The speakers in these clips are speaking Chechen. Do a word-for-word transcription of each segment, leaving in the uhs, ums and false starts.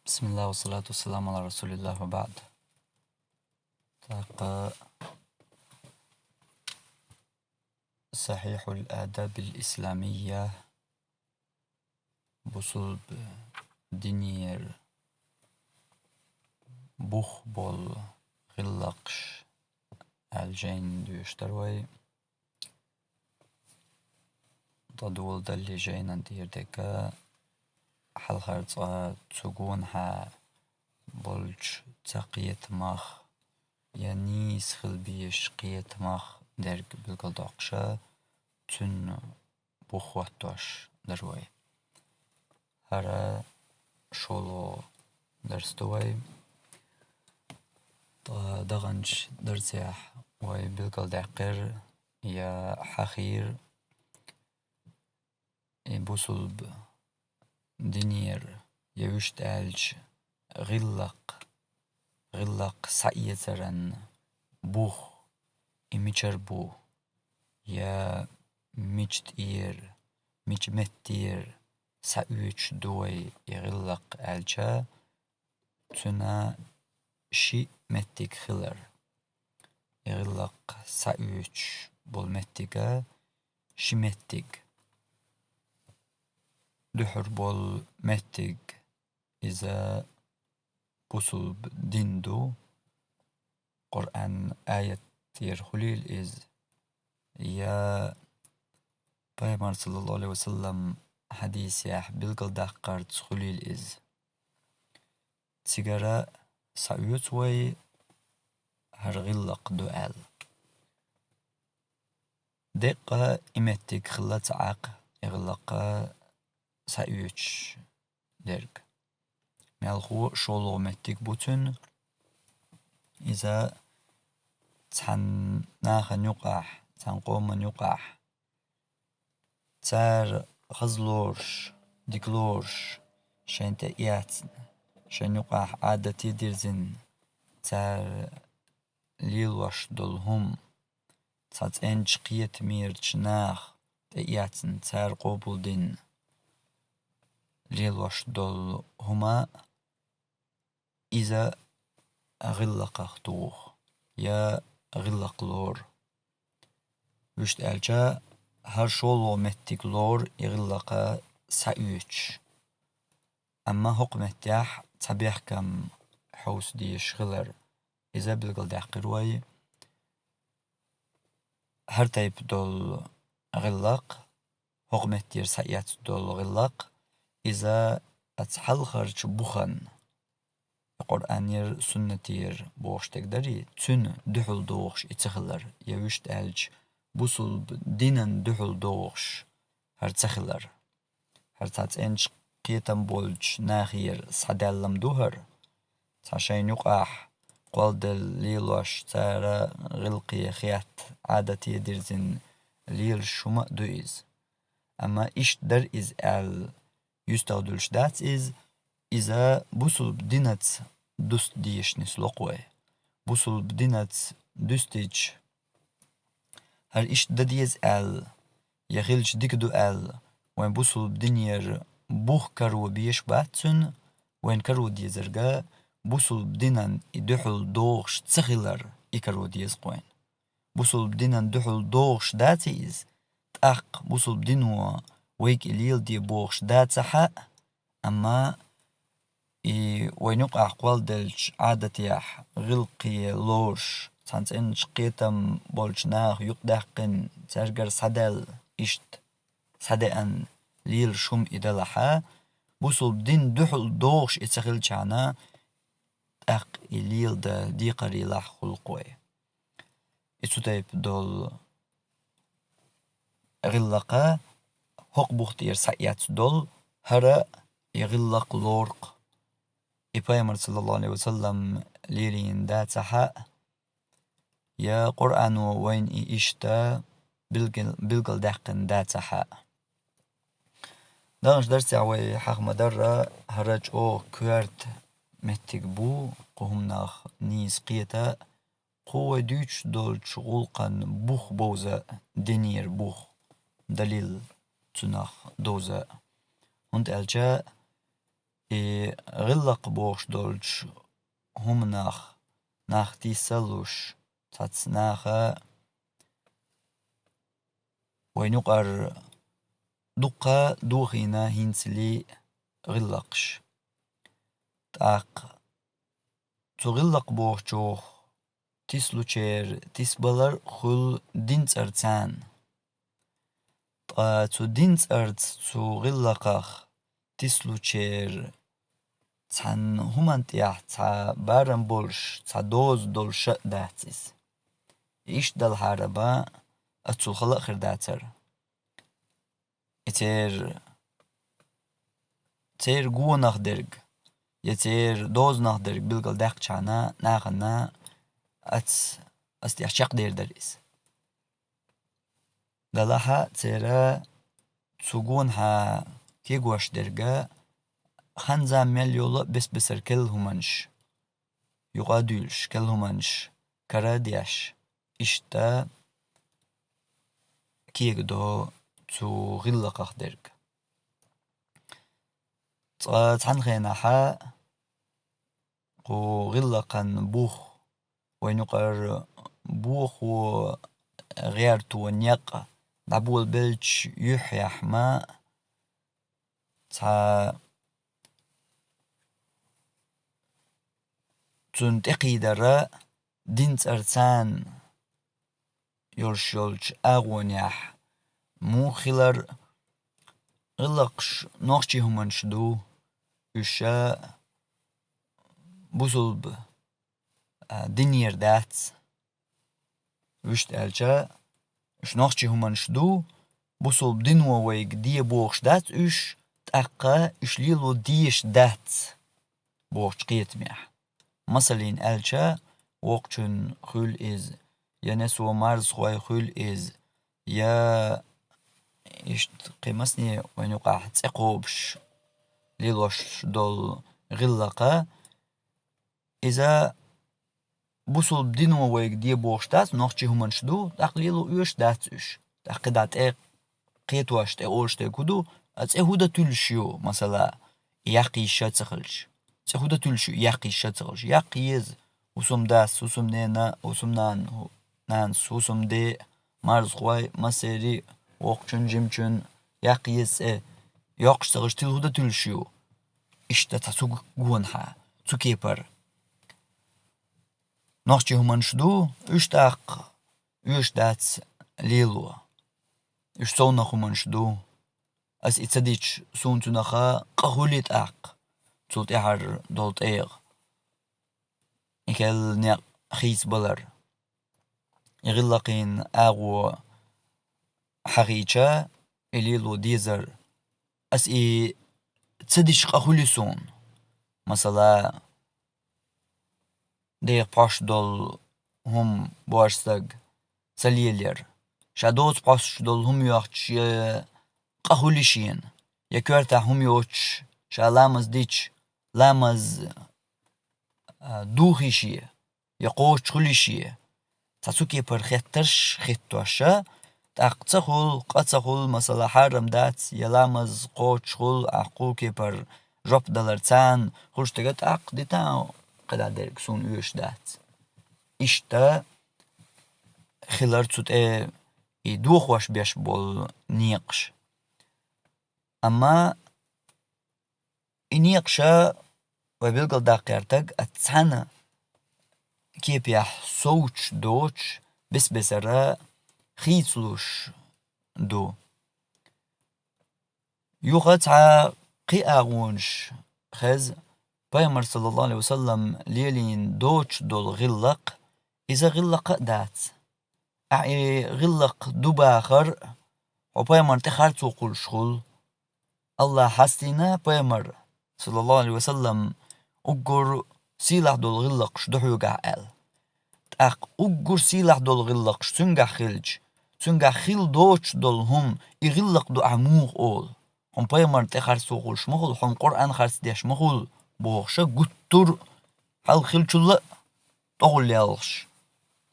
بسم الله والصلاة والسلام على رسول الله وبعد. ТӀаккха صحيح الآداب الإسلامية, бусулба динера бух бола гӀиллакхаш аьлла жайна доьшуш дар вай. ТӀадоладале жайнан тӀера дега, хьалхара цкъа цу гонахьа болча цхьа кхетамах, я нийса хила безача кхетамах дерг билгалдоаккхаш, цунна бух хӀоттош дар вай. ХӀара шоллагӀа дарс ду вай. ТӀа-, даханчу дарсехь вай билгалдаьккхира я хьахийра и бусулба динера, я вуьшта аьлча гӀиллакх, гӀиллакх схьаэцаран бух, и мичара бу, я мича тӀера, мича меттера схьаоьцуш ду вай и гӀиллакх аьлча, цуьнан ши меттиг хилар. И гӀиллакх схьаоьцуш болу меттига ши меттиг. Дуьххьара болу меттиг иза бусулба дин ду, Къуръан аятера хуьлийла иза, я Пайхамар, саллаллаху Ӏалайхи ва саллам, хьадисехь билгалдаккхарца хуьлийла иза. Цигара схьаоьцу вай хӀара гӀиллакх ду аьлла. Деккъа и меттиг хилла ца Ӏаккха, и гӀиллакх схьаоьцуш дерг. Мелхо шоллагӀа меттиг бу цуьнан, иза цхьана нахана юкъахь, цхьана къомана юкъахь, цара хаза лоруш, дика лоруш, шайна тӀеэцна, шайна юкъахь Ӏадате дирзина, цара лелош долу хӀума, цхьа цӀеначу кхетамерачу наха тӀеэцна, цара къобалдина лелош долу хӀума, иза гӀиллакхах туху, я гӀиллакх лору. Вуьшта аьлча, хӀара шоллагӀа меттиг лору и гӀиллакх схьаоьцуш. Амма хӀокху меттехь цхьа бехкам хьовса дезаш хилар, иза билгалдаьккхира вай. ХӀара тайпа долу гӀиллакх, хӀокху меттера схьаэцна долу гӀиллакх, иза оцу хьалхарчу буханна, Къуръанера, суннатера бохуш дерг дарий, цуьнан дуьхьал догӀуш и ца хилар, я вуьшта аьлча, бусулба динан дуьхьал догӀуш хӀара ца хилар. ХӀара цхьа цӀеначу кхетам болчу нахера схьадаьлла ма ду хӀара. Цхьа шайна юкъахь кхолладелла лелош, цара гӀиллакхе хетта, Ӏадате дирзина лелаш хӀума а ду иза. Амма иштта дара иза аьлла, юьстах дуьллуш дац иза, иза бусулба динаца дуста дезаш нисло-кх вай. Бусулба динаца дуьстича, хӀара иштта дан деза аьлла, я хилча дика ду аьлла, вайн бусулба динера бух каро безаш бац цуьнан, вайн каро дезарг бусулба динан и дуьхьал догӀуш ца хилар, и каро деза-кх вайн. Бусулба динан дуьхьал догӀуш даций иза, тӀаккха бусулба дино вайга и леладе бохуш дацахь а, амма и вайн юкъахь кхолладеллачу Ӏадатехь гӀиллакхе лоруш, цхьана цӀеначу кхетам болчу наха юкъадаьккхина, цаьргара схьадаьлла, иштта схьадеана лелаш хӀума и далахь а, бусулба дин дуьхьал догӀуш и ца хилчахьана, тӀаккха и леладан декхарийлахь хуьлу-кх вай. И цу тайпа долу гӀиллакх, хӀокху бух тӀера схьаэцна долу, хӀара и гӀиллакх лору-кх. И Пайхамар, саллаллаху Ӏалайхи ва саллам, лелийна дацахь а, я Къуръано вайна и иштта билгал-, билгалдаьккхина дацахь а. Даханчу дарсехь вай хьаха ма-дарра, хӀара чӀогӀа коьрта меттиг бу, кху хӀуманах нийса кхета, кху вай дуьйцуш долчу гӀуллакхан бух бовза, динера бух, далил цунах довза. ХӀунда аьлча И гӀиллакх бохуш долчу хӀуманах нах тийсалуш, цхьацца наха вайн юкъара дуккха дохийна хӀинцале гӀиллакхаш. ТӀаккха цу гӀиллакх бохучух тислучеран тисбалар хуьлу дин цӀарца. Ткъа цу дин цӀарца цу гӀиллакхах тислучеран цхьана хӀуманна тӀехь цхьа барам болуш, цхьа доза долуш а дац иза. Иштта далахьара бан, ас цул хала а хир дацара. И церан, церан гонах дерг, я церан дозанах дерг билгалдаьккхичхьана нахана ас, ас тӀехь чекхдер дара иза. Делахь а церан цу гонахьа кегош дерг а хан-зама мел йолу а бес-бесара керла хӀуманаш юкъа а дуьйлуш, керла хӀуманаш кара а деш, иштта кегадо цу гӀиллакхах дерг. Цкъа цхьана хенахьа кху гӀиллакхан бух, вайн юкъара бохо, гӀерто некъ дӀаболабелча юьххьехь ма цхьа цунна тӀекхийдара дин цӀарца йолуш йолчу агӀонехь муха хилар. ГӀиллакхаш нохчийн хӀуманаш ду, уьш а бусулба, а, динера дац. Вуьшта аьлча, уьш нохчийн хӀуманаш ду, бусулба дино вайга де бохуш дац уьш, тӀаккха уьш лело дезаш дац бохучу кхетамехь. Масаллин аьлча, воккхачун хуьлу иза, я несо марзхой хуьлу иза, я иштта кхин масане вайн юкъахь цӀе кхобуш лелош долу гӀиллакх а, иза бусулба дино вайга де бохуш дац, нохчийн хӀуманаш ду, тӀаккха лело оьшуш дац уьш. ТӀаккха кхидӀа тӀе кхетош, тӀе олуш дерг хӀун ду, а цӀе хӀун дан туьллуш ю, масала, яккха йиш а ца хилча. ЦӀе хӀун дан туьллуш ю, яккха йиш а ца хилча. Яккха еза, хӀусамдас, хӀусамнена, хӀусамнана, хӀу-, нанас, хӀусамде, марзхой, массери, воккхачун, жимачун, яккха еза цӀе, йоккхуш ца хилча, тила хӀун дан туьллуш ю. Иштта цхьа цу гонахьа, цу кепара. Нохчийн хӀуманаш ду, уьш тӀаккха оьшуш дац лело. Уьш совнах хӀуманаш ду. Ас и ца дича, суна цуьнах къа хуьлий тӀаккха, цул тӀаьхьара долу тӀегӀа. И керла некъ хийцабалар. И гӀиллакхийн агӀо хьахийча, и лело дезар. Ас и ца дича къа хуьлий суна. Масала, деха пхьош долу хӀума божа стаг ца лелаяр. Ша доцу пхьош долу хӀума йохча, я къа хуьлий шена, я коьртахь хӀума йоцуш, ша ламаз дича, ламаз, а, духий шен, я кхочуш хуьлий шен. Цхьа цу кепара хеттарш хеттош а, тӀаккха ца хуьлу, къа ца хуьлу, масала, хьарам дац, я ламаз кхочуш хуьлу, ахь кху кепара жоп далар царна хуьлуш дерг а тӀаккха дита а кхидӀа дерг суна оьшуш дац. Иштта хилар цу тӀе и дохош беш болу некъаш. Амма и некъаш а вай билгалдаккха гӀертарг а цхьана кепехь совцуш доцуш, бес-бесара хийцалуш ду. Юха цхьа кхин агӀонаш хеза, Пайхамар, саллаллаху Ӏалайхи ва саллам, лелийна доцуш долу гӀиллакх, иза гӀиллакх а дац. Ахь и гӀиллакх ду бахар, хьо пайхамарна тӀе харцо кхуллуш хуьлу. Аллахьа хьастийна пайхамар, саллаллаху Ӏалайхи ва саллам, уггар сийлахь долу гӀиллакхаш ду хьоьгахь аьлла. ТӀаккха уггар сийлахь долу гӀиллакхаш цуьнгахь хилча, цуьнгахь хила доцуш долу хӀума и гӀиллакх ду ахь муха олу? Хьуна пайхамарна тӀе харцо кхуллуш ма хуьлу, хьуна Къуръан харцдеш ма хуьлу, бохуша гуттар а хьалха хиллачул а тӀехула лелхаш,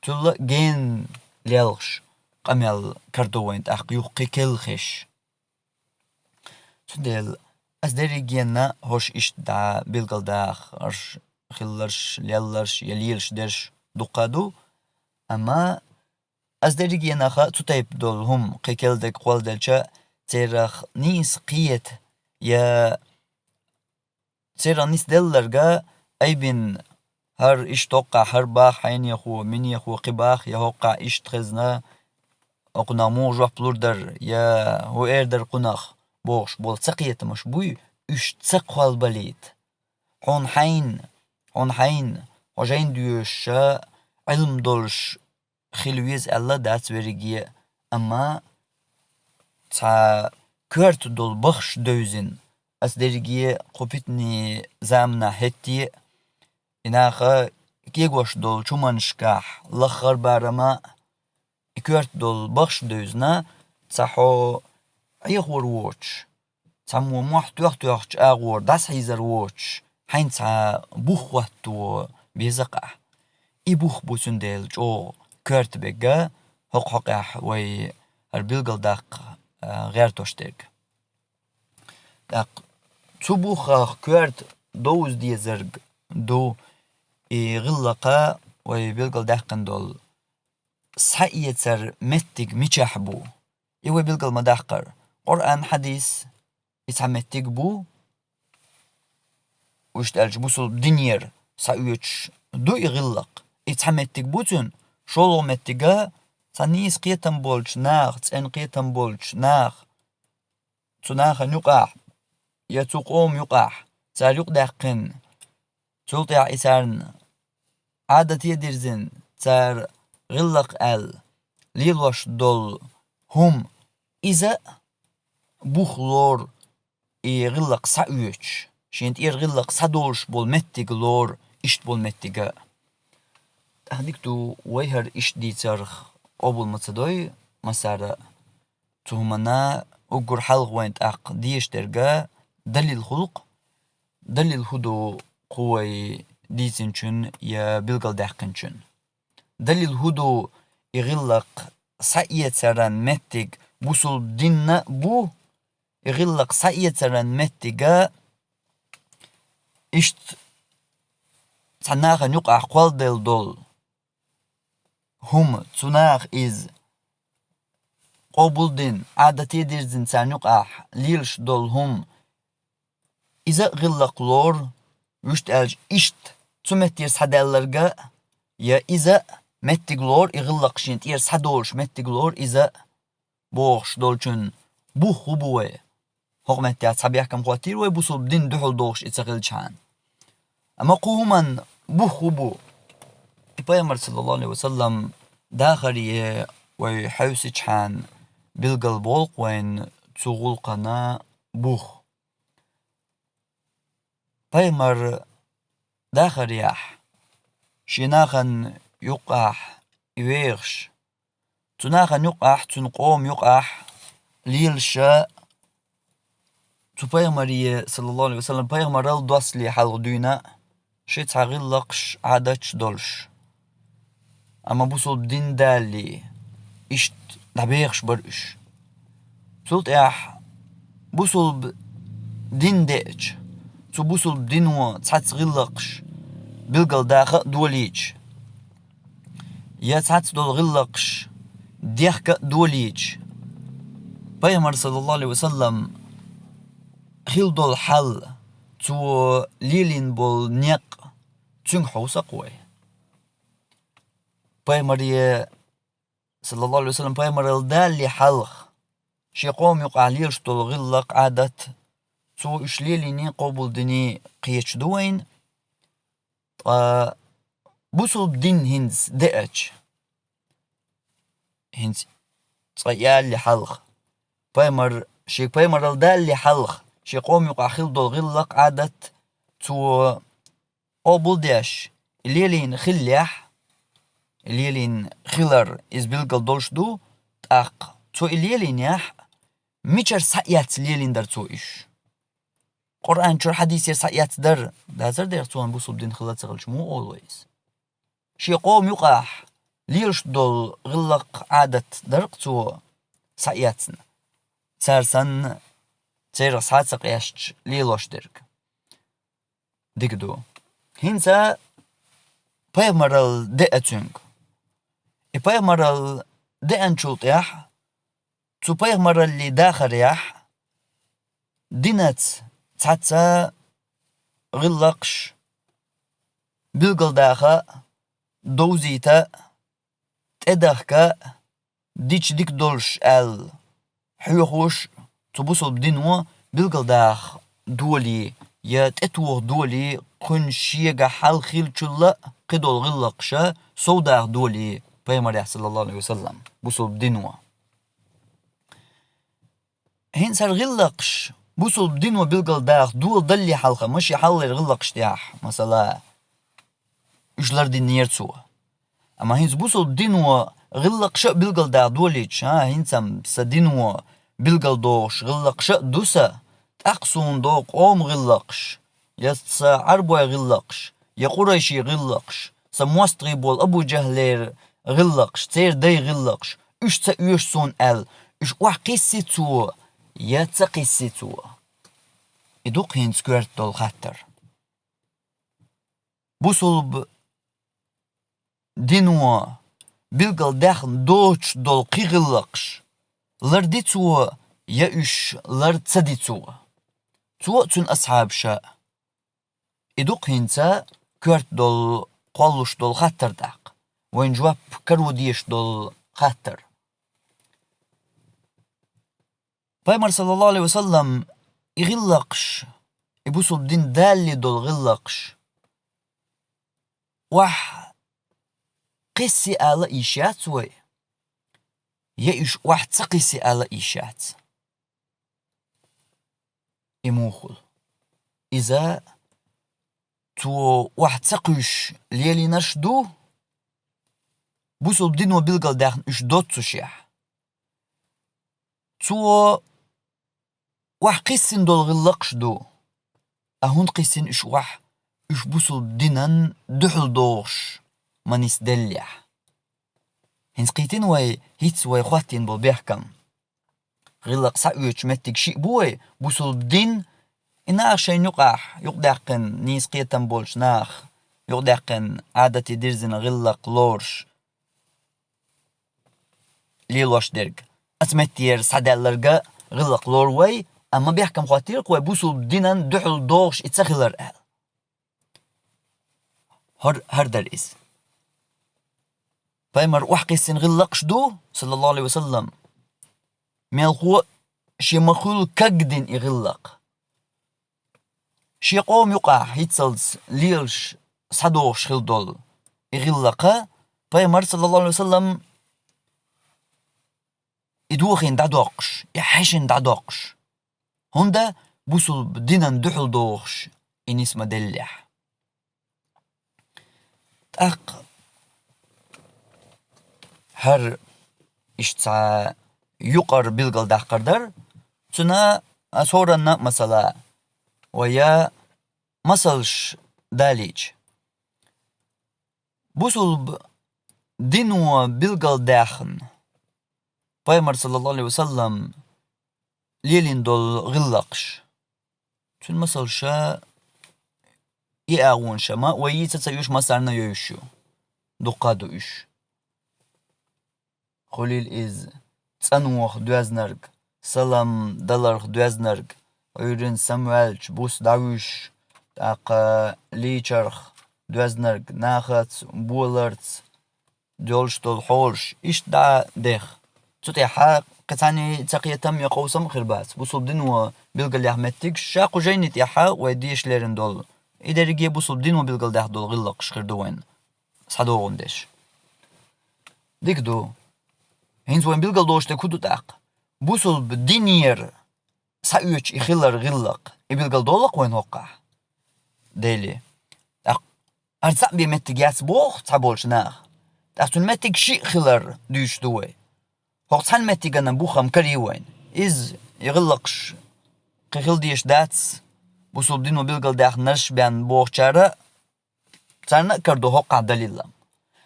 цул а гена лелхаш къамел карадо вайна тӀаккха юха кхин керла хезаш. Цундела Ас дерригенна хӀорш иштта дӀа билгалдахарш, хилларш, лелларш, я лелаш дерш дукха ду, амма ас дерригенаха цу тайпа долу хӀума кхин кел дерг кхолладелча, церах нийса кхета, я церан нисделларга айбина хӀара иштта хӀоккхахь хӀара баха хьенехо, минехо кхин баха, я хӀоккхахь иштта хезна, хӀокхунах муха жоп лур дара, я хӀун эр дара кхунах бохуш болу цакхетамаш буй, уьш ца кхолбалийта. Хьуна хьайна, хьуна хьайна, хьо жайна доьшуша, Ӏилма долуш хила веза аьлла дац верриге а, амма цхьа коьрта долу бахаш девзина, ас дерриге кху питанийн заманахь хӀетте а, и наха кегош долчу хӀуманашкахь лаххара барам а, и коьрта долу бахаш девзина, цхьа хьо Ӏехор воцуш, цхьаммо мохь тоьхна-тоьхначу агӀор дӀасахьийзар воцуш, хьайна цхьа бух хӀотто беза-кх ахь. И бух бу цундела чӀогӀа коьрта берг, хӀокху хьокъехь вай хӀара билгалдаккха, а, гӀертош дерг. ТӀаккха цу бухах коьрта довза дезарг ду и гӀиллакха вай билгалдаьккхина долу схьаэцар меттиг мичахь бу. И вай билгал ма даккхара. Къуръан, хьадис, и цхьа меттиг бу, вуьшта аьлча, бусулба динера схьаоьцуш ду и гӀиллакх. И цхьа меттиг бу цуьнан, шолгӀа меттига цхьа нийса кхетам болчу наха, цӀена кхетам болчу наха, цу нахана юкъахь, я цу къоман юкъахь, цара юкъадаьккхина, цул тӀаьхьа и царна Ӏадате дирзина, цара гӀиллакх аьлла лелош долу хӀума, иза а бух лору, и гӀиллакх схьаоьцуш, шена тӀера гӀиллакх схьадолуш болу меттиг лору, иштта болу меттига. ТӀаьхьа дика ду, вай хӀара иштта дийцарх къобал ма ца дой массара а. Цу хӀуманна уггар хьалха вайн тӀаккха дезаш дерг далил хуьлу-кх. Далил хӀун ду кху вай дийцинчун я билгалдаьккхинчун? Далил хӀун ду и гӀиллакх схьаэцаран меттиг бусулба динна а бу, и гӀиллакх схьаэцаран меттига иштта цхьа нахана юкъахь кхолладелла долу хӀума, цу наха иза къобал дина, Ӏадате дирзина царна юкъахь лелаш долу хӀума, иза а гӀиллакх лору, вуьшта аьлча, иштта цу меттера схьадаьлларга а, я иза а меттиг лору, и гӀиллакх шена тӀера схьадолуш меттиг лору иза а, бохуш долчун бух хӀун бу вай? ХӀокху меттехь цхьа бехкам хӀоттийра вай бусулба дин дуьхьал дохуш и ца хилчхьана. Амма кху хӀуманна бух хӀун бу? И пайхамар, саллаллаху алейхи ва саллам, дахаре вай хьаьвсичхьана билгал болу-кх вайна цу гӀуллакхана бух. Пайхамар дахарехь, шен нахана юкъахь и вехаш, цу нахана юкъахь, цуьнан къоман юкъахь лелаша, цу пайхамаре, саллаллаху алейхи ва саллам, пайхамарал доссале хьалха дуьйна ши цхьа гӀиллакхаш, Ӏадаташ долуш. Амма бусулба дин далале, иштта дӀабехаш бара уьш. Цул тӀаьхьа бусулба дин деача, цу бусулба дино цхьацца гӀиллакхаш билгалдаха а долийча, я цхьацца долу гӀиллакхаш дехка а долийча, пайхамар, саллаллаху алейхи ва саллам, хила долу хьал, цо лелийна болу некъ цуьнга хьовса-кх вай. Пайхамаре, саллаллаху алейхи ва саллам, пайхамарал далале хьалха шен къоман юкъахь лелаш долу гӀиллакх, Ӏадат, цо уьш лелийний, къобалдиний кхеташ ду вайна. Ткъа бусулба дин хӀинца деача, хӀинца цкъа ялале хьалха, пайхамар, шен пайхамарал далале хьалха, шен къоман юкъахь хила долу гӀиллакх, Ӏадат, цо къобалдеш, и лелийна хиллехь, и лелийна хилар иза билгал долуш ду, тӀаккха цо и лелийнехь, мичара схьаэцна лелийна дара цо уьш? Къуръан чуьра, хьадисера схьаэцна дара, дацара дера цо бусулба дин хилла ца хилча, муха олу вай иза? Шен къоман юкъахь лелаш долу гӀиллакх, Ӏадат дара-кх цо схьаэцна. Цара санна, церах схьа ца къесташ лелош дерг. Дика ду. ХӀинца пайхамарал деа цуьнга. И пайхамарал деанчул тӀехьа, цу пайхамараллий дахарехь, динаца цхьацца гӀиллакхаш билгалдаха, довзийта, тӀедахка, дича дика долуш аьлла хьоьхуш, цу бусулба дино билгалдаха долий я тӀетоха долий, кхуьнан шегахь хьал хиллачул а кхидолу гӀиллакхаш совдаха долий пайхамарехь, саллаллаху алейхи ва саллам, бусулба дино. ХӀинца хӀара гӀиллакхаш бусулба дино билгалдаха доладаллий хьалха, ма шен хьалхалера гӀиллакхаш тӀехь, масала, уьш лардинера цо. Амма хӀинца бусулба дино гӀиллакхаш а билгалдаха долийча, хӀа, хӀинца-м сан дино билгалдохуш гӀиллакхаш а ду сан, тӀаккха суна догӀу къоман гӀиллакхаш, я сан Ӏарбойн гӀиллакхаш, я къурайшийн гӀиллакхаш, сан мостагӀий болу Абу-Жахьлера гӀиллакхаш, церан дайн гӀиллакхаш, уьш ца оьшу суна аьлла, уьш охьакхисси цо, я ца кхисси цо? И ду-кх хӀинца коьрта долу хаттар. Бусулба дино билгалдаьхна доцуш долу кхин гӀиллакхаш ларди цо, я уьш лар ца ди цо? Цо а, цуьнан асхьабаша а. И ду-кх хӀинца коьрта долу, кхоллуш долу хаттар тӀаккха, вайн жоп каро дезаш долу хаттар. Пайхамар, саллаллаху алейхи ва саллам, и гӀиллакхаш, и бусулба дин далале долу гӀиллакхаш охьакхисси ала йиш яц вай, я уьш охьа ца кхисси ала йиш яц? И муха хуьлу? Иза цо охьа ца кхуьйсуш лелийнарш ду, бусулба дино билгалдаьхна уьш доццушехь. Цо охьакхиссина долу гӀиллакхаш ду, а хӀунда кхиссина уьш охьа, уьш бусулба динан дуьхьал догӀуш ма нисделлехь? ХӀинца кхийтина вай хӀинцца вай хӀоттийна болу бехкам. ГӀиллакх схьаоьцучу меттиг шиъ бу вай, бусулба дин, и наха шайна юкъахь, юкъадаьккхина нийса кхетам болчу наха, юкъадаьккхина Ӏадате дирзина гӀиллакх лоруш, лелош дерг. Оцу меттера схьадаьлларг а гӀиллакх лору вай, амма бехкам хӀоттийра-кх вай, бусулба динан дуьхьал догӀуш и ца хилар аьлла. ХӀор-, хӀара дара иза. Пайхамар охьакхиссина гӀиллакхаш ду, саллаллаху алейхи ва саллам, мелхо а шен ма-хуьллу кагдина и гӀиллакх. Шен къоман юкъахь хӀинццалц лелаш схьадогӀуш хилла долу и гӀиллакх а, пайхамар, саллаллаху алейхи ва саллам, и дохийна дӀадоккхуш, и хьаьшина дӀадоккхуш. ХӀунда бусулба динан дуьхьал догӀуш и нисма деллехь. ТӀаккха хӀара иштта цхьа юкъара билгалдаккхар дара, цуьнан ас хӀоранна а масала, вай я масалш далийча. Бусулба дино билгалдаьхна, пайхамар, саллаллаху алейхи ва саллам, лелийна долу гӀиллакхаш. Цуьнан масалша, и агӀонаш ма вай йийца ца оьшу, массарна а йовзуш ю. Дуккха а ду уьш. Хуьлийла иза цӀанваха доьзнарг, салам даларх доьзнарг, Ӏуьйранна самаваьлча буса дӀавуьжуш, тӀаккха лийчарх доьзнарг, нахаца, боларца, долуш долу хьолаш иштта дӀа а деха. Цу тӀехь кхин цхьанний ца кхетам я къовсам а хир бац. Бусулба дино билгалъяхьа меттигаш ша кху жайни тӀехь вай деша лерина долу. И дерриге бусулба дино билгалдаьхна долу гӀиллакхаш хир ду вайн схьадогӀун деш. Дика ду. ХӀинца вайн билгалдолуш дерг хӀун ду тӀаккха? Бусулба динера схьаоьцу и хилар гӀиллакх, и билгалдолу-кх вайн хӀокхахь Деле. ТӀаккха хӀара цхьаъ бен меттиг яц боху цхьаболчу наха. ТӀаккха цуьнан меттиг шиъ хилар дуьйцуш ду вай. ХӀокху цхьана меттигана бухам карий вайна. Иза, и гӀиллакхаш кхин хила дезаш дац, бусулба дино билгалдаьхнарш бен бохучара, царна а карадо хӀокхахь далил.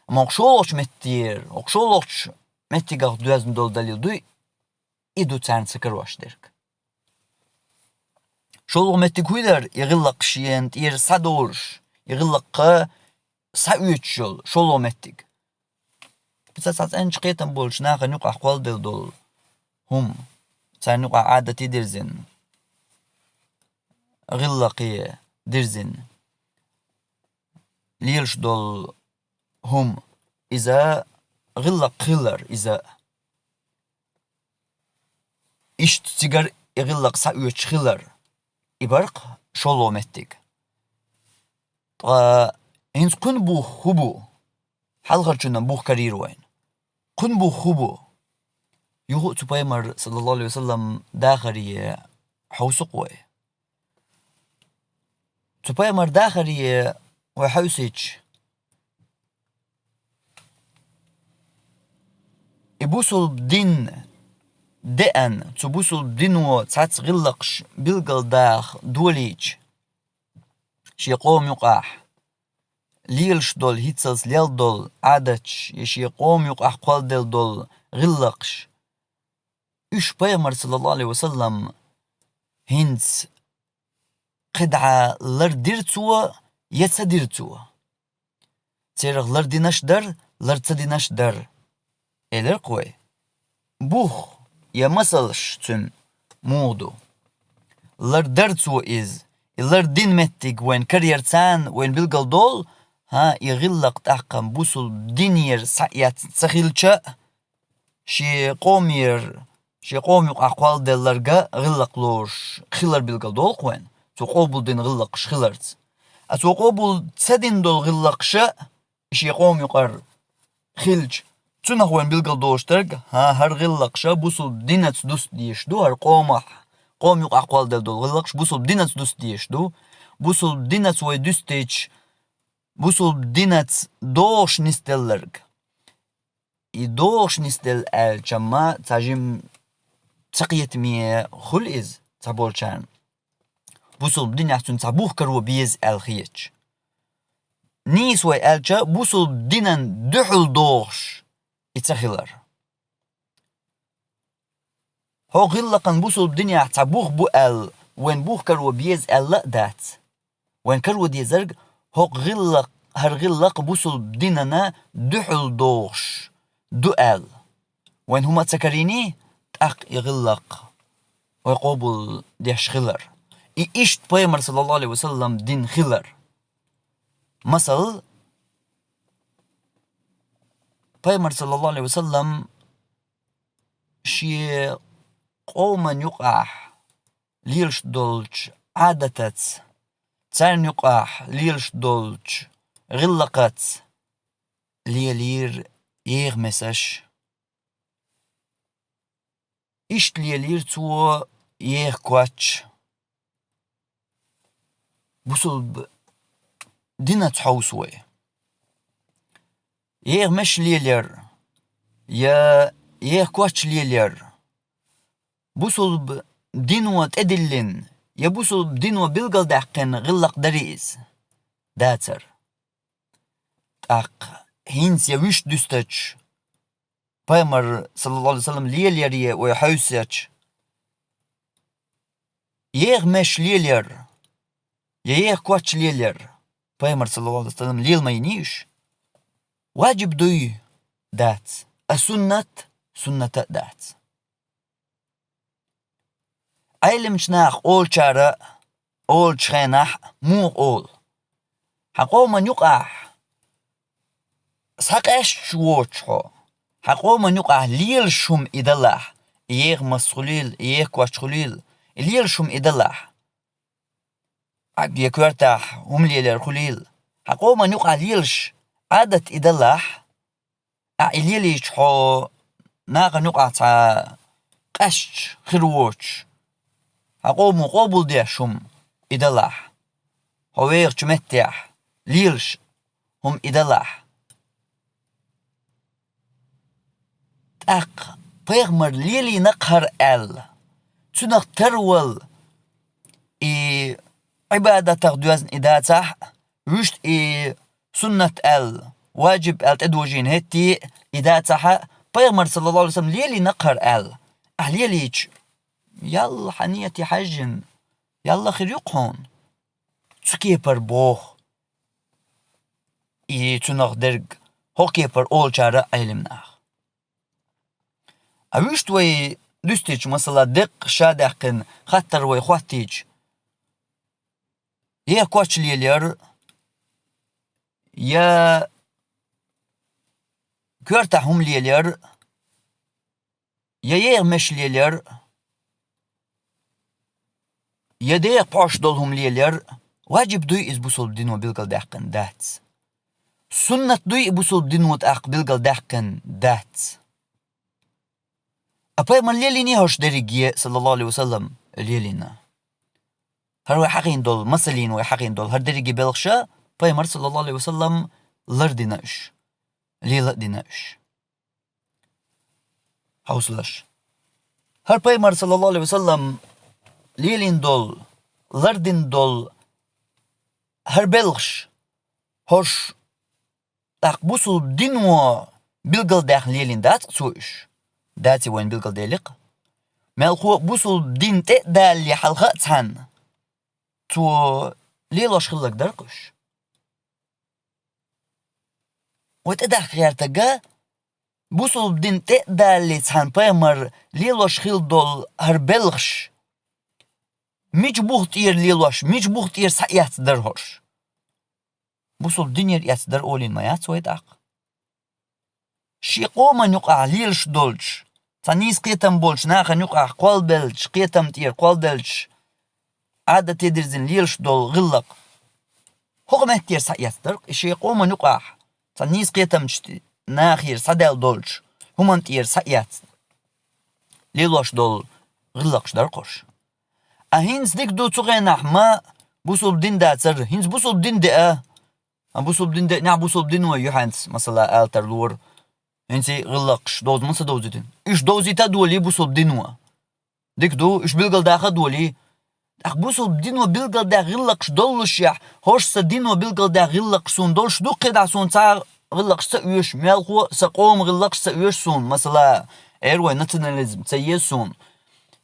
Амма хӀокху шолгӀачу меттера, хӀокху шолгӀачу меттигах доьзна долу далил дуй, и ду царна ца карош дерг. ШолгӀа меттиг хӀу дара, и гӀиллакх шена тӀера схьадолуш, и гӀиллакхах схьаоьцуш йолу шолгӀа меттиг. Цхьа цӀеначу кхетам болчу нахана юкъахь кхолладелла долу хӀума, царна юкъахь Ӏадате дирзина, гӀиллакхе дирзина лелаш долу хӀума, иза гӀиллакх хилар иза. Иштта цигара и гӀиллакх схьаоьцуш хилар. И бара-кх шолгӀа меттиг. Ткъа хӀинца кхуьнан бух хӀун бу? Хьалхарчунна бух карийра вайна. Кхуьнан бух хӀун бу? Юха а цу пайхамар, саллаллаху Ӏалайхи ва саллам, дахаре хьовсу-кх вай. Цу пайхамар дахаре вай хьовсийча, и бусулба дин деана, цу бусулба дино цхьацца гӀиллакхаш билгалдаха долийча, шен къоман юкъахь лелаш долу, хӀинццалц лелла долу Ӏадаташ, я шен къоман юкъахь кхолладелла долу гӀиллакхаш, уьш пайхамар, саллаллаху Ӏалайхи ва саллам, хӀинца кхидӀа лардира цо, я ца дира цо? Церах лардинарш дара, лар ца динарш дара, элира-кх вай. Бух я масалш цуьнан муха ду? Лардара цо иза, и лардина меттиг вайна караярца вайна билгалдолу, хӀан, и гӀиллакх тӀаккха бусулба динера схьаэцна ца хилча а, шен къомера, шен къоман юкъахь кхолладелларг гӀиллакх лоруш хилар билгалдолу-кх вайна, цо къобалдина гӀиллакхаш хиларца. А цо къобал ца дина долу гӀиллакхаш а шен къоман юкъара хилча, цунах вайна билгалдолуш дерг, хӀан, хӀара гӀиллакхаш бусулба динаца дуста дезаш ду, хӀара къомах, къоман юкъахь кхолладелла долу гӀиллакхаш бусулба динаца дуста дезаш ду, бусулба динаца вай дуьстича, бусулба динаца догӀуш нисделларг. И догӀуш нисделла аьллача-м цхьа жимма цакхетаме хуьлу иза цхьаболчарна. Бусулба динехь цуьнан цхьа бух каро беза аьлла хеташ. Нийса вай аьлча, бусулба динан дуьхьал догӀуш и ца хилар. ХӀокху гӀиллакхан бусулба динехь цхьа бух бу аьлла, вайна бух каро беза аьлла а дац. Вайна каро дезарг хӀокху гӀиллакх-, хӀара гӀиллакх бусулба динана дуьхьал догӀуш ду аьлла. Вайна хӀума а ца карийний, тӀаккха и гӀиллакх вай къобал деш хилар. И иштта пайхамар, саллаллаху Ӏалайхи ва саллам, дина хилар. Масал, пайхамар, саллаллаху Ӏалайхи ва саллам, шен къоман юкъахь лелаш долчу Ӏадатаца, царна юкъахь лелаш долчу гӀиллакхаца лелийра еха месаш. Иштта лелийра цо еха коч. Бусулба динаца хьовсу вай. Еха меш лелаяр я еха коч лелаяр бусулба дино тӀедиллина я бусулба дино билгалдаьккхина гӀиллакх дарий иза? Дацара. ТӀаккха хӀинца я вуьшта дуьстича, пайхамар, саллаллаху Ӏалайхи ва саллам, лелаяре вай хьовсийча, еха меш лелаяр я еха коч лелаяр пайхамар, саллаллаху Ӏалайхи ва саллам, лела ма йиний уьш? Ваджиб дуй? Дац. А суннат? Суннат а дац. Ӏелимчу наха олучара а, олучу хенахь а муха олу: хьан къоман юкъахь схьакъаьсташ воцуш хьо, хьан къоман юкъахь лелаш хӀума и далахь, и еха мас хуьлийла, и еха коч хуьлийла, и лелаш хӀума и далахь, я коьртахь хӀума лелаяр хуьлийла, хьан къоман юкъахь лелаш Ӏадат и далахь, ахь и лелийча, хьо нахана юкъахь цхьа къаьсташ хир воцуш, хьан къомо къобалдеш хӀума и далахь, хьо вехачу меттехь лелаш хӀума и далахь. ТӀаккха пайхамар лелийна-кх хӀара аьлла, цунах тарвала и Ӏибадатах доьзна и дацахь а, вуьшта и суннат аьлла, ваджиб аьлла тӀедожийна хӀетте а и дацахь а, пайхамар, саллаллаху Ӏалайхи ва саллам, лелийна-кх хӀара аьлла. Ахь лелийча, ял хьан нийяте хьаьжжина, Ялла хир ю-кх хьуна. Цу кепара боху. И цунах дерг хӀокху кепара олучара а Ӏелам наха. А вуьшта вай дуьстича, масала, деккъа ша даьккхина хаттар вай хӀоттийча, я коча лелаяр, я коьртахь хӀума лелаяр, я еха меш лелаяр, я деха пхьош долу хӀума лелаяр, ваджиб дуй иза бусулба дино билгалдаьккхина? Дац. Суннат дуй и бусулба дино тӀаккха билгалдаьккхина? Дац. А пайхамар лелийний хӀорш дерриге, саллаллаху алейхи ва саллам, лелийна. ХӀара вай хьахийна долу, масална вай хьахийна долу хӀара дерриге белхаша пайхамар, саллаллаху алейхи ва саллам, лардина уьш, лела а дина уьш. Хьовсалаш. ХӀара пайхамар, саллаллаху алейхи ва саллам, лелийна долу, лардина долу хӀара белхаш, хӀорш тӀаккха бусулба дино билгалдаьхна лелийна дац-кх цо уьш? Дац, и вайна билгалделира-кх. Мелхо а бусулба дин тӀе а далале хьалха а цхьаьна, цо лелош хилларг дара-кх уьш. Вай тӀедахка гӀертарг, бусулба дин тӀе а далале цхьаьна пайхамар лелош хилла долу хӀара белхаш, мича бух тӀера лелош, мича бух тӀера схьаэцна дара хӀорш? Бусулба динера эцна дара олийна ма яц вай тӀаккха. Шен къоман юкъахь лелаш долчу, цхьа нийса кхетам болчу нахана юкъахь кхолбелчу, кхетам тӀера кхолбелчу, Ӏадате дирзина лелаш долу гӀиллакх хӀокху меттера схьаэцна дара-кх, и шен къоман юкъахь цхьа нийса кхетамчу нахера схьадаьлла долчу хӀуманна тӀера схьаэцна лелош долу гӀиллакхаш дара-кх хӀорш. А хӀинца дика ду, цу хенахь ма бусулба дин дацара, хӀинца бусулба дин деа, а бусулба дин деънехь, бусулба дино юьхьанца, масала, ала тарлора, хӀинца и гӀиллакхаш довза ма ца довзийтина. Уьш довзийта а долий бусулба дино. Дика ду, уьш билгалдаха а долий. ТӀаккха бусулба дино билгалдаьхна гӀиллакхаш доллушехь, хӀорш сан дино билгалдаьхна гӀиллакхаш суна долуш ду, кхидӀа суна цхьа а гӀиллакхаш ца оьшу, мелхо а сан къоман гӀиллакхаш ца оьшу суна, масала, эр вай, национализм ца еза суна.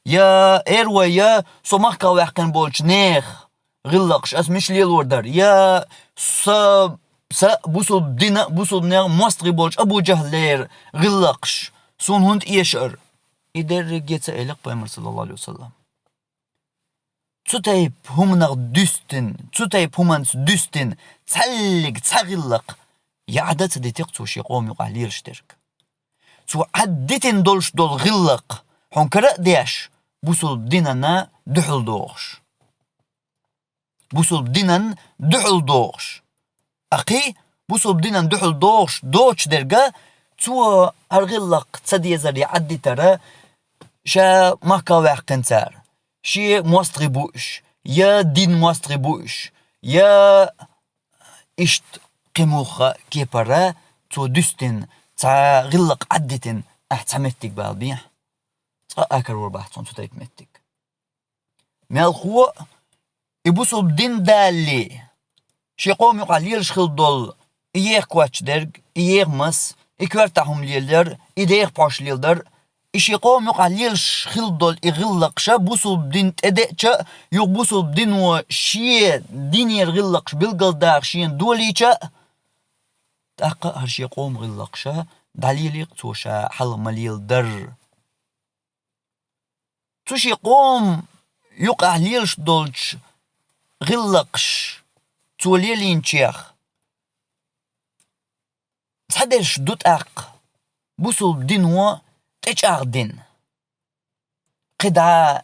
Я эр вай, я со махках ваьккхина болчу нехан гӀиллакхаш ас мича лелор дара, я со, са бусулба дина а, бусулба нехан мостагӀий болчу Абу ЖахӀлера гӀиллакхаш суна хӀунда эшара? И дерриге ца элира-кх пайхамар, саллаллаху алейхи ва саллам. Цу тайпа хӀуманах дуьстина, цу тайпа хӀуманца дуьстина, цхьаьллиг цхьа гӀиллакх яӀда ца дитира-кх цо шен къоман юкъахь лелаш дерг. Цо Ӏад дитина долуш долу гӀиллакх хьуна кара а деш, бусулба динана дуьхьал дохуш. Бусулба динан дуьхьал дохуш. Акхий, бусулба динан дуьхьал дохуш доцуш дерга, цо хӀара гӀиллакх ца дезар я Ӏаддитара, ша махках ваьккхина цара, шен мостагӀий бу уьш, я дин мостагӀий бу уьш, я иштта кхин муха кепара цо дуьстина, цхьа гӀиллакх Ӏаддитина, ахь цхьа меттиг бала бехьа. Цкъа а карор бац хьуна цу тайпа меттиг. Мелхо а, и бусулба дин далале, шен къоман юкъахь лелаш хилла долу, и еха кочдерг, и еха мас, и коьртахь хӀума лелаяр, и деха пхьош леладар, и шен къоман юкъахь лелаш хилла долу и гӀиллакхаша бусулба дин тӀедеъча а, юха бусулба дино шен динера гӀиллакхаш билгалдаха шена долийча а, тӀаккха а хӀара шен къоман гӀиллакхаша дӀалелий-кх цо ша хьалха ма леладар. Цу шен къоман юкъахь лелаш долчу гӀиллакхаш цо лелийначех цхьадерш ду тӀаккха бусулба дино тӀечӀагӀдина. КхидӀа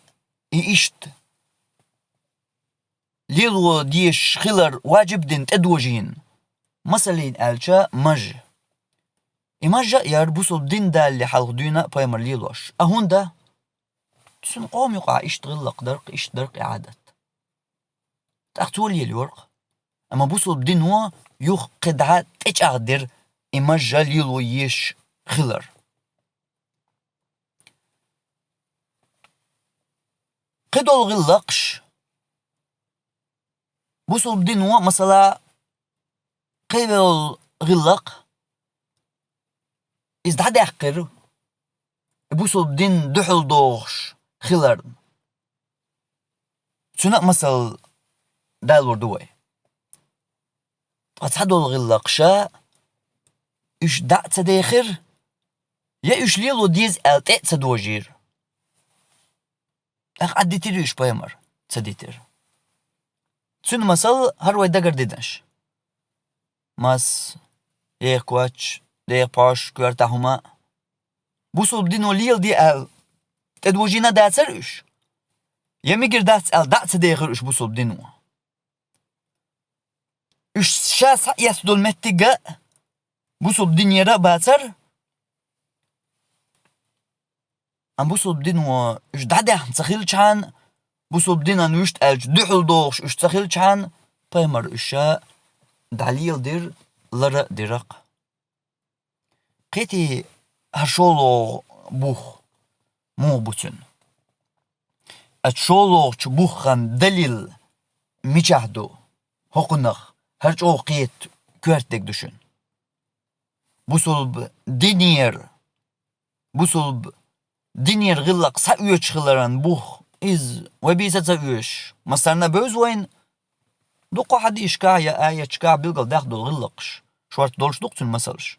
и иштта лело дезаш хилар ваджиб дина тӀедожийна, масаллин аьлча, маж. И маж а яра бусулба дин далале хьалха дуьйна а пайхамар лелош. А хӀунда? Цуьнан къоман юкъахь иштта гӀиллакх дара-кх, иштта дара-кх и Ӏадат. ТӀаккха цо лелайора-кх. Амма бусулба дино юха кхидӀа тӀечӀагӀдира и маж а лело езаш хилар. Кхидолу гӀиллакхаш. Бусулба дино, масала, кхийолу гӀиллакх, иза дӀадаьккхира, и бусулба дин дуьхьал дохуш хиларна. Цуьнан а масал далор ду вай. Ткъа цхьадолу гӀиллакхаша уьш дӀа а ца дехира, я уьш лело деза аьлла тӀе а ца дожийра. ТӀаккха Ӏаддитира уьш пайхамар? Ца дитира. Цуьнан масал хӀара вай дагардинарш. Мас, еха коч, деха пхьош, коьртахь хӀума. Бусулба дино леладе аьлла, тӀедожийна дацара уьш? Я мегар дац аьлла, дӀа а ца дехира уьш бусулба дино? Уьш ша схьаэцна долу меттиг а бусулба динера а бацара, амма бусулба дино уьш дӀадаьхна ца хилчхьана, бусулба динан вуьшта аьлча дуьхьал дохуш уьш ца хилчхьана, пайхамар уьш ша дӀалеладира, лара а дира-кх. Кхетий, хӀара шолгӀа бух муха бу цуьнан? Оцу шолгӀачу буххан далил мичахь ду? ХӀокхунах хӀара чӀогӀа кхета коьрта дерг ду шуна. Бусулба динера, бусулба динера гӀиллакх схьаоьцуш хиларан бух, иза вай бийца а ца оьшуш, массарна а бевза вайна, дуккха хьадисашкахь я аяташкахь билггал даккха долу гӀиллакхаш, шорта долуш ду-кх цуьнан масалш.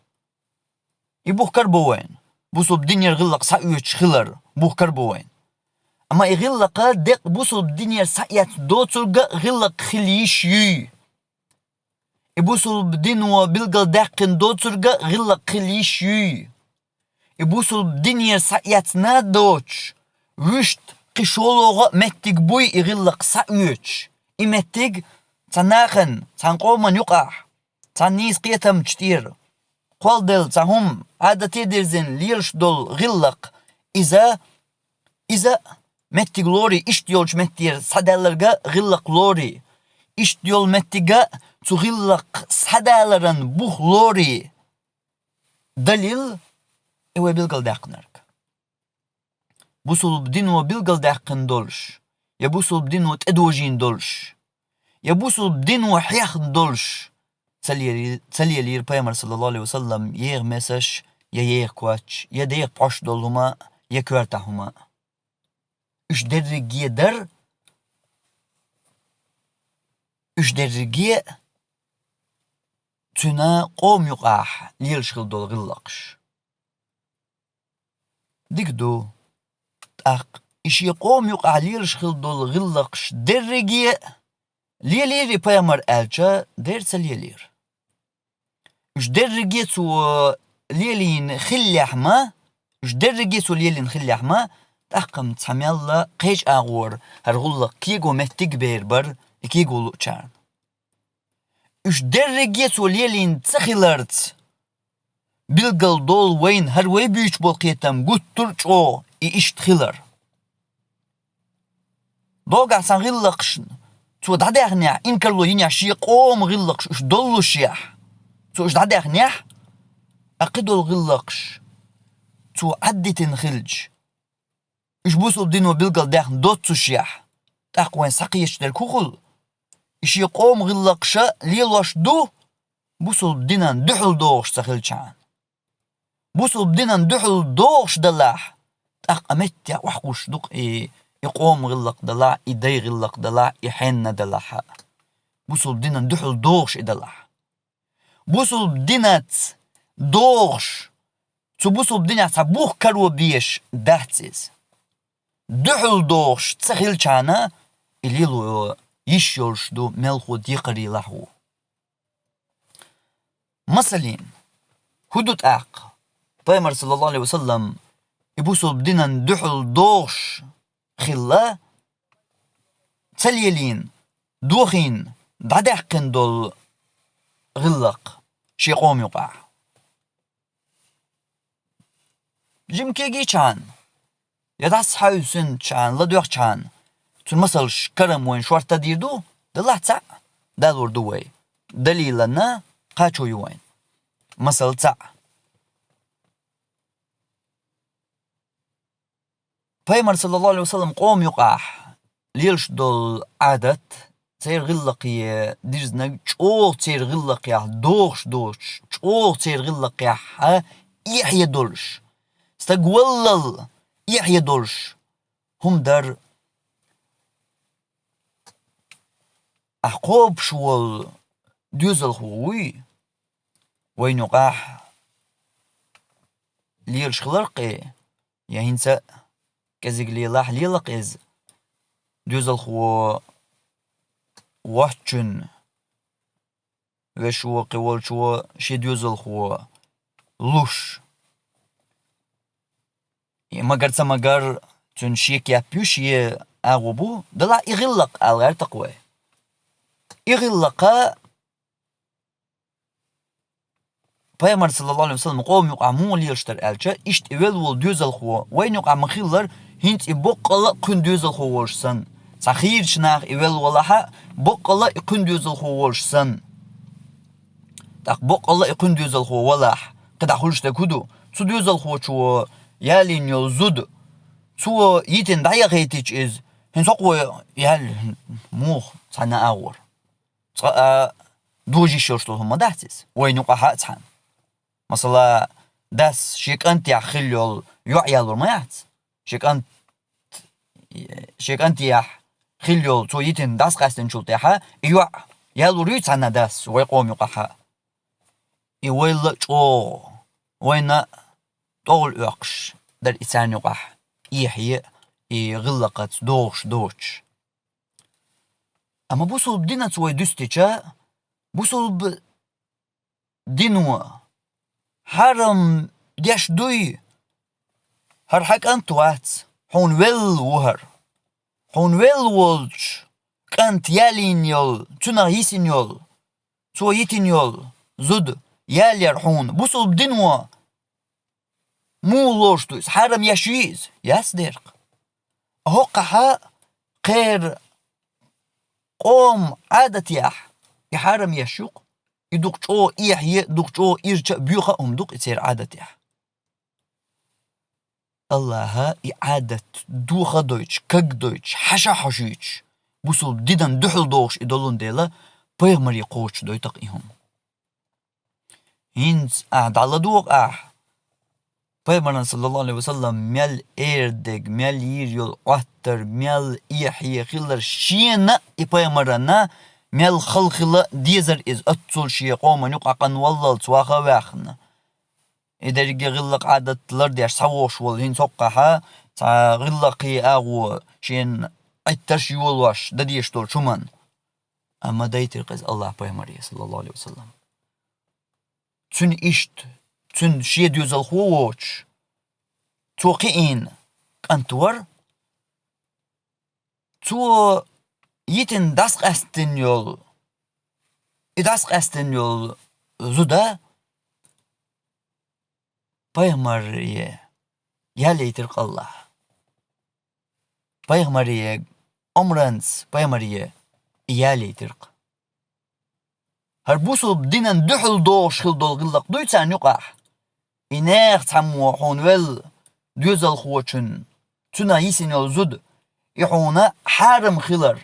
И бух карабо вайна, бусулба динера гӀиллакх схьаоьцуш хилар бух карабо вайна. Амма и гӀиллакх деккъа бусулба динера схьаэцна доцург а гӀиллакх хила йиш юй? И бусулба дино билггал даьккхина доцург а гӀиллакх хила йиш юй? И бусулба динера схьаэцна доцуш, вуьшта кхин шолгӀа а меттиг буй и гӀиллакх схьаоьцуш? И меттиг цхьана нахана, цхьана къоман юкъахь, цхьана нийса кхетамчу тӀера кхолладелла цхьа хӀума, Ӏадате дирзина лелаш долу гӀиллакх, иза, иза меттиг лорий, иштта йолчу меттера схьадаьлларг а гӀиллакх лорий, иштта йолу меттиг а цу гӀиллакх схьадаларан бух лорий, далил и вай билггал даьккхинарг. Бусулба дино билггал даьккхина долуш, я бусулба дино тӀедожийна долуш, я бусулба дино хьехна долуш ца лели-, ца лелийра пайхамар, саллаллаху алейхи ва саллам, еха месаш, я еха коч, я деха пхьош долу хӀума, я коьртахь хӀума. Уьш дерриге а дара, уьш дерриге а цуьнан къоман юкъахь лелаш хила долу гӀиллакхаш. Дика ду. ТӀаккха и шен къоман юкъахь лелаш хила долу гӀиллакхаш дерриге а лелийрий пайхамар аьлча, дера ца лелийра. Уьш дерриге а цо лелийна хиллехь ма, уьш дерриге а цо лелийна хиллехь ма, тӀаккха-м цхьа мелла кхечу агӀора хӀара гӀуллакх кего меттиг а бер бара и кего луучарна. Уьш дерриге а цо лелийна ца хиларца, билггал долу вайна хӀара вай буьйцуш болу кхетам гуттар а чӀогӀа и иштта хилар. Догахь цхьана гӀиллакхашна цо дӀадаьхнехь, инкарло йинехь, шен къоман гӀиллакхаш уьш доллушехь, цо уьш дӀадаьхнехь, а кхидолу гӀиллакхаш цо Ӏаддитина хилча, уьш бусулба дино билггал даьхна доццушехь, тӀаккха вайн схьакхеташ дерг хӀун хуьлу? И шен къоман гӀиллакхаша лелош ду, бусулба динан дуьхьал догӀуш ца хилчхьана. Бусулба динан дуьхьал догӀуш далахь, тӀаккха меттехь охьакхуьссуш ду-кх и, и къоман гӀиллакх далахь, и дай гӀиллакх далахь, и хьенан далахь а. Бусулба динан дуьхьал догӀуш и далахь. Бусулба динаца догӀуш, цу бусулба динехь цхьа бух каро безаш дац иза. Дуьхьал догӀуш ца хилчхьана, и лело йиш йолуш ду, мелхо декхарийлахь ву. Масалин, хӀун ду тӀаккха? Пайхамар, саллаллаху алейхи ва саллам, и бусулба динан дуьхьал догӀуш хилла, ца лелийна, дохийна, дӀадаьккхина долу гӀиллакх шен къоман юкъахь. Жима кегийчхьана, я дӀасахьаьвсинчхьана, ладоьгӀчхьана, цуьнан масалш карам вайн шортта дийр ду, далахь цхьаъ далор ду вай. Далиланна кхачо ю вайн. Масал цхьаъ. Пайхамар, саллаллаху алейхи ва саллам, къоман юкъахь лелаш долу Ӏадат, церан гӀиллакхе дирзинарг чӀогӀа церан гӀиллакхехь догӀуш доцуш, чӀогӀа церан гӀиллакхехь эхье долуш, стаг валлал эхье долуш хӀума дара. Ахь кхобуш волу доьзалхо вуй, вайна юкъахь лелаш хиларх, я хӀинца а кӀезиг лелахь, лелахь иза, доьзалхо воцчунна, вешан кхин волчо шен доьзалхо луш. И магар ца магар, цуьнан шен кеп ю, шен агӀо бу, делахь и гӀиллакх ала гӀертакх вай. И гӀиллакха Пайхамар, саллаллаху алейхи ва саллям, къоман юкъахь муха лелаш дара аьлча, иштта и велла волу доьзалхо вайна юкъахь ма-хиллара, хӀинца и боккъалла а кхуьнан доьзалхо волуш санна. Цхьа хийрачу наха и велла валахь а, боккъалла а и кхуьнан доьзалхо волуш санна. ТӀаккха боккъалла а и кхуьнан доьзалхо валахь, кхин дӀа хуьлуш дерг хӀун ду? Цу доьзалхочо ялийна йолу зуда, цо йитина дӀаяхийтича иза, хӀинца хӀокхо яьлла муха цхьаьна агӀор? Цкъа а дожийш йолуш долу хӀума ма дац иза, вайна юкъахь а цхьаьна. Масала, дас шен кӀантехь хилла йолу йоӀ ялор ма яц? Шен кӀант, шен кӀантехь хилла йолу, цо йитина дӀасакъаьстинчул тӀаьхьа и йоӀ ялор юй цхьаьна дас вай къоман юкъахь а? И вайл а чӀогӀа, вайна а тӀовла оьккхуш дара и царна юкъахь эхье а, и гӀиллакхаца догӀуш доцуш. Амма бусулба динаца вай дуьстича, бусулба дино хьарам деш дуй: «ХӀара хьан кӀант вац, хьуна велла ву хӀара». Хьуна велла волчу кӀант ялийна йолу, цуьнах йисина йолу, цо йитина йолу зуда ялаяр хьуна бусулба дино муха лоруш ду иза? Хьарам еш юй иза? Яц дерг. ХӀокхахь кхеран къоман Ӏадатехь и хьарам еш ю-кх, и дукха чӀогӀа эхье а, дукха чӀогӀа ирча а, боьха а хӀума ду-кх и церан Ӏадатехь. Аллаха и Ӏадат доха а дойтуш, каг а дойтуш, хьаша а хьошуьйтуш, бусулба динан дуьхьал догӀуш и долун дела, пайхамаре кхочушдойту-кх и хӀума. ХӀинца ахь дӀаладогӀа ахь, пайхамаран, саллаллаху алейхи ва саллям, мел эр дерг, мел йийр йолу Ӏоттар, мел эхье хилар шена а, и пайхамарана мел хала хила дезар иза, оццул шен къоман юкъа къанваллалц ваха а ваьхна. И дерриге гӀиллакх-Ӏадат лардеш схьавогӀуш волу хӀинца хӀокхахь цхьа гӀиллакхе агӀо шена Ӏиттарш йолош дан дезаш долчу хӀуманна. Амма дайтира-кх иза Аллаха пайхамаре, саллаллаху алейхи ва саллям. Цуьнан иштта, цуьнан шен доьзалхо воцуш, цо кхиийна кӀант вара, цо йитина дӀасакъаьстина йолу, и дӀасакъаьстина йолу зуда пайхамаре ялийтира-кх Аллаха. Пайхамаре, омранца пайхамаре ялийтира-кх. ХӀара бусулба динан дуьхьал догӀуш хила долу гӀиллакх дуй царна юкъахь? И нехан цхьаммо хьуна велла доьзалхочун, цуьнан йисина йолу зуда, и хьуна хьарам хилар,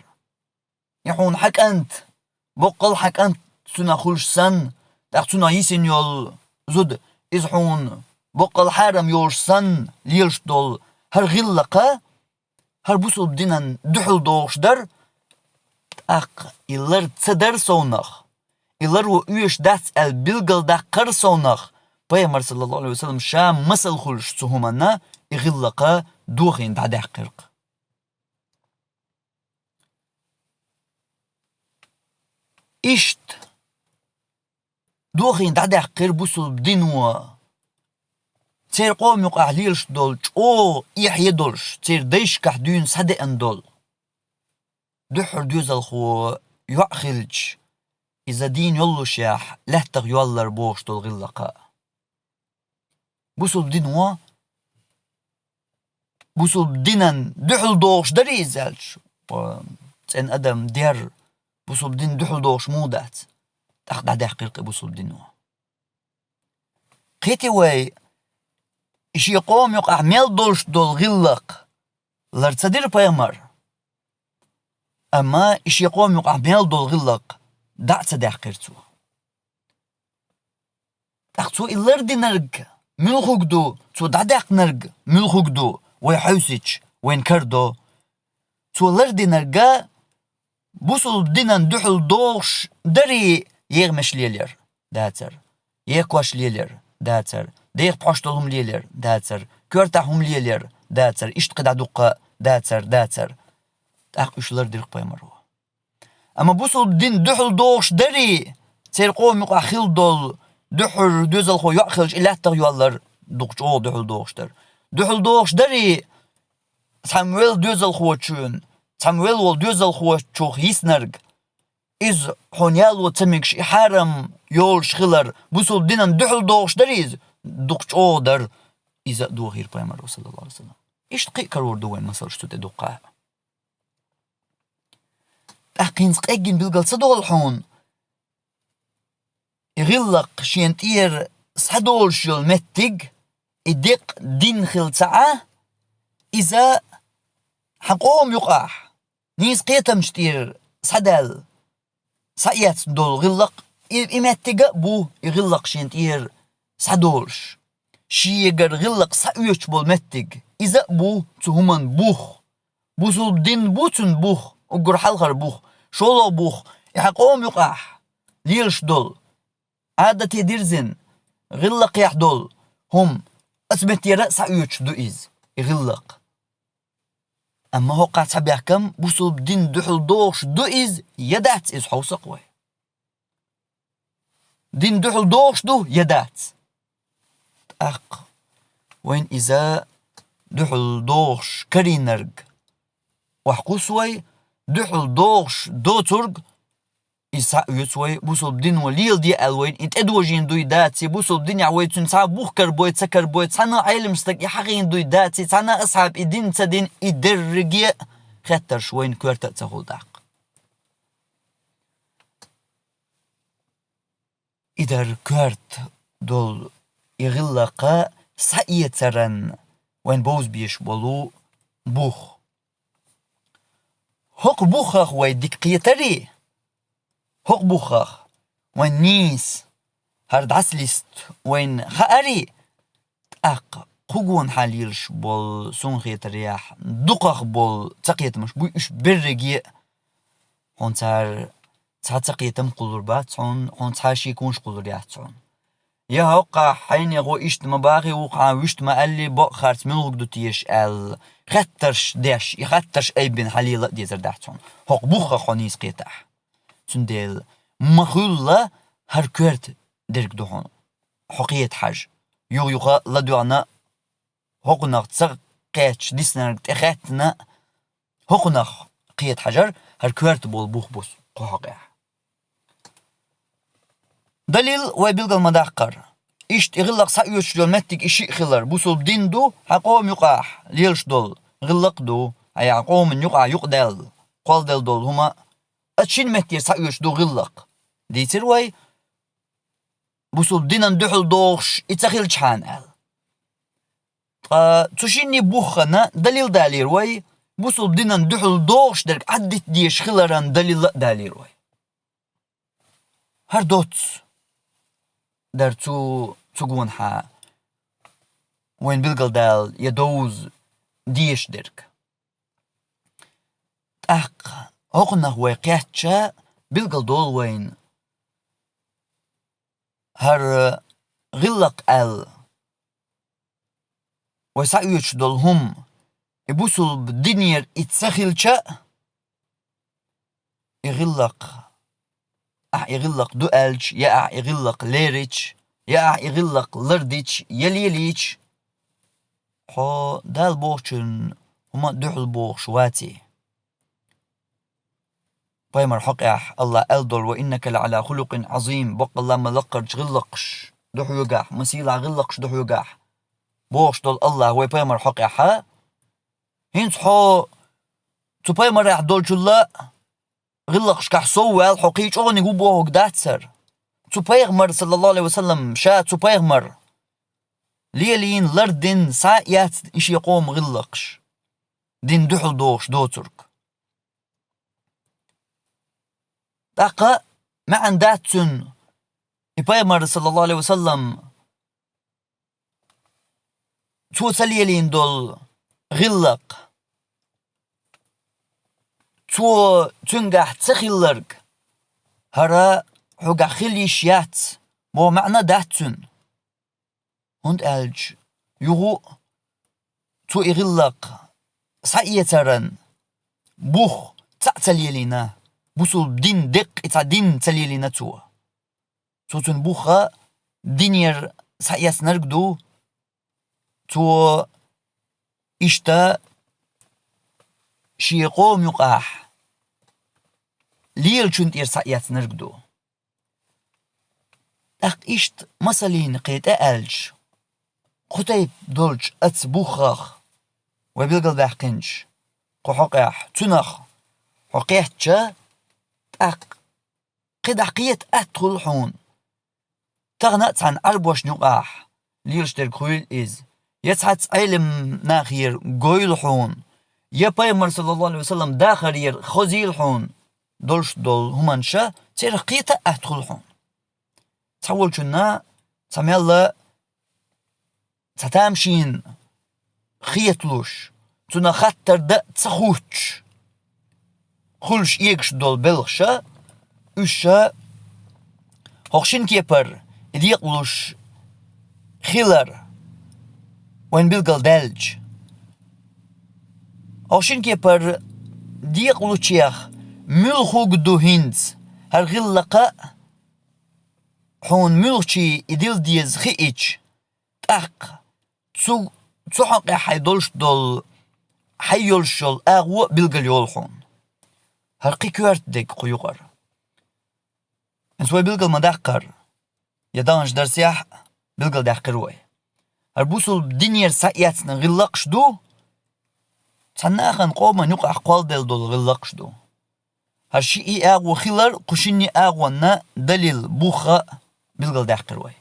и хьуна хьан кӀант, боккъал хьан кӀант цуьнан хуьлуш санна, тӀаккха цуьнан йисина йолу зуда, иза хьуна боккъал хьарам йолуш санна лелаш долу хӀара гӀиллакх, хӀара бусулба динан дуьхьал догӀуш дара, тӀаккха и лар ца дара совнах, и ларо оьшуш дац аьлла билгалдаккхара совнах, пайхамар, саллаллаху алейхи ва саллям, ша масал хуьлуш цу хӀуманна, и гӀиллакх дохийна дӀадаьккхира-кх. Иштта дохийна дӀадаьккхира бусулба дино церан къоман юкъахь лелаш долу чӀогӀа эхье долуш, церан дайшкахь дуьйна схьадеана долу. Дуьххьара доьзалхо йоӀ хилча, иза дийна йоллушехь, лаьттах йоллар бохуш долу гӀиллакх. Бусулба дино, бусулба динан дуьхьал догӀуш дарий иза аьлча, цӀена адам дер, бусулба дин дуьхьал догӀуш муха дац? ТӀаккха дӀадаьккхира-кх и бусулба дино. Кхетий вай, и шен къоман юкъахь мел долуш долу гӀиллакх лар ца дира пайхамар, амма и шен къоман юкъахь мел долу гӀиллакх дӀа а ца даьккхира цо. ТӀаккха цо и лардинарг муьлхарг ду, цо дӀадаьккхинарг муьлхарг ду, вай хьовсича, вайна карадо. Цо лардинарг бусулба динан дуьхьал догӀуш дарий, егӀамаш лелаяр дацар, е кош лелаяр дацар, деха пхьош долу хӀума лелаяр дацар, коьртахь хӀума лелаяр дацар, иштта кхидӀа дуккха дацар, дацар. ТӀаккха уьш лардира пайхамаро. Амма бусулба дин дуьхьал догӀуш дарий, церан къоман юкъахь хилла долу дуьххьара доьзалхо йоӀ хилча, и лаьттах йоллар дукха чӀогӀа дуьхьал догӀуш дара. Дуьхьал догӀуш дарий, цхьамма велла доьзалхочун, цхьамма велла волу доьзалхочух йиснарг, иза хьуна яло ца мегаш, и хьарам йолуш хилар, бусулба динан дуьхьал догӀуш дарий иза? Дукха чӀогӀа дара, иза а дохийра пайхамаро, саллаллаху Ӏалайхи ва саллам. Иштта кхин а карор ду вайн масалш цу тӀе дуккха. ТӀаккха хӀинца къеггина билгал ца долу хьуна, и гӀиллакх шена тӀера схьадолуш йолу меттиг, и декъа дин хилла ца Ӏа, иза хьан къоман юкъахь, нийса кхетамчу тӀера схьадаьлла, схьаэцна долу гӀиллакх, и, и меттиг а бу, и гӀиллакх шена тӀера схьадолуш. Шегара гӀиллакх схьаоьцуш болу меттиг, иза а бу цу хӀуман бух. Бусулба дин бу цуьнан бух, уггар хьалхара бух, шолгӀа бух, и хьан къоман юкъахь лелаш долу, Ӏадате дирзина, гӀиллакхехь долу хӀума, оцу меттера а схьаоьцуш ду иза, и гӀиллакх. Амма хӀокхахь цхьа бехкам, бусулба дин дуьхьал догӀуш ду иза, я дац иза, хьовса-кх вай. Дин дуьхьал догӀуш ду, я дац? ТӀаккха вайн иза дуьхьал догӀуш карийнарг охьакхуссу вай, дуьхьал догӀуш доцург, иза схьаоьцу вай, бусулба дино леладе аьлла вайна и тӀедожийна дуй, даций, бусулба динехь вай цуьнан цхьа а бух карабой, ца карабой, цхьана а Ӏелам стаг и хьахийна дуй, даций, цхьана а асхьаб и дин ца дина, и дерриге а хеттарш вайна коьрта а ца хуьлу тӀаккха. И дара коьрта долу и гӀиллакх схьаэцаран вайн бовза безаш болу бух. ХӀокху бухах вай дика кхетарий, хӀокху бухах вайн нийса хӀара дӀасалиста вайна хаарий, тӀаккха кху гонахьа лелаш болу, суна хетарехь, дукхах болу цакхетамаш буй уьш берриге а. Хьуна цара цхьа цакхетам кхуллур бац хьуна, хьуна цхьа шеконаш кхуллур яц хьуна. Я хӀокхахь хьайнехо иштта ма бахий, вукхахь вуьшта ма аьллий, бакъ харц муьлхарг ду теша аьлла, хеттарш деш, и хеттарш айбина хьан лела а дезар дац хьуна, хӀокху бухах хьо нийса кхетахь. Цундела ма-хуьллу хӀара коьрта дерг ду хьуна, хьо кхета хьажа. Юха-юха ладоьгӀна, хӀокхунах ца кхеташ диснарг тӀехаьттина, хӀокхунах кхета хьажар, хӀара коьрта болу бух бу кху хьокъехь. Далил вай билгал ма даккхара. Иштта и гӀиллакх схьаоьцуш йолу меттиг и шиъ хилар, бусулба дин ду, хьан къоман юкъахь лелаш долу гӀиллакх ду, хьан къоман юкъахь юкъадаьлла, кхолладелла долу хӀума, оцу шина меттера схьаоьцуш ду гӀиллакх. Дийцира вай, бусулба динан дуьхьал догӀуш и ца хилчхьана аьлла. Ткъа цу шинне буххана далил далийра вай, бусулба динан дуьхьал догӀуш дерг Ӏаддита дезаш хиларан далил а далийра вай. ХӀара доцца дара цу, цу гонахьа вайн билгалдала я довза дезаш дерг. ТӀаккха хӀокхунах вай кхетча, билгал долу вайна хӀара гӀиллакх аьлла вай схьаоьцуш долу хӀума, и бусулба динера и ца хилча а, и гӀиллакх, ахь и гӀиллакх ду аьлча, я ахь и гӀиллакх лерича, я ахь и гӀиллакх лардича, я лелийча, хьо Дала бохучун хӀума дуьхьал бохуш ваций. Пайхамар хьокъехь Аллах аьлла долу: «Ва иннака ла ала хулукъин азим», баккъалла ма лаккхарчу гӀиллакхаш ду хьоьгахь, ма сийлахь гӀиллакхаш ду хьоьгахь, бохуш долу Аллах вай пайхамар хьокъехьа. ХӀинца хьо цу пайхамарехь долчулла гӀиллакхашкахь сов ваьлла хьо кхин чӀогӀаниг ву бохург дац хӀара. Цу пайхамар, саллаллаху алейхи ва саллам, ша цу пайхамар лелийна, лардина, схьа а эцна и шен къоман гӀиллакхаш, дин дуьхьал дохуш доцург. ТӀаккха маьӀна дац цуьнан, и пайхамар, саллаллаху алейхи ва саллам, цо ца лелийна долу гӀиллакх, Цо цуьнгахь ца хилларг, хӀара хьоьгахь хила йиш яц, боху маьӀна дац цуьнан. ХӀунда аьлча юха а цо и гӀиллакх схьаэцаран бух цхьаъ ца лелийна, бусулба дин деккъа и цхьа дин ца лелийна цо. Цо цуьнан бух динера схьаэцнарг ду, цо иштта шен къоман юкъахь лелачун тӀера схьаэцнарг ду. ТӀаккха иштта масаллина кхин тӀе аьлча, кху тайпа долчу оцу бухах, вай билгалбаьккхинчу кху хьокъехь, цунах хьо кхетча, тӀаккха кхидӀа кхета атта хуьлу хьуна. Тахана а цхьана Ӏарбошна юкъахь лелаш дерг хуьлийла иза, я цхьацца Ӏелам нахера гойла хьуна, я Пайхамар, саллаллаху Ӏалайхи ва саллам, дахарера хозийла хьуна долуш долу хӀуманаш, церах кхета а атта хуьлу хьуна. Цхьаволчунна цхьа мелла цхьа тамашийна хеталуш, цунах хаттар дан а ца хуьттуш, хуьлуш эгаш долу белхаш, уьш ша хӀокху шина кепара и декъалуш хилар вайн билгалдаьлча. ХӀокху шина кепара декъалучех муьлханиг ду хӀинца, хӀара гӀиллакх а хьуна муьлххачий и дилла деза хиъча, тӀаккха цу, цу хьокъехь хьайн долуш долу, хьайн йолуш йолу агӀо а билгал йолу хьуна. ХӀара кхин коьрта дерг кху юкъара. Иза вай билгал ма-даккхара, я даханчу дарсехь а билгалдаьккхира вай. ХӀара бусулба динера схьаэцна гӀиллакхаш ду, цхьана нахана, къоман юкъахь кхолладелла долу гӀиллакхаш ду. ХӀара шиъ агӀо хилар кху шинна агӀонна далил, бух а билгалдаьккхира вай.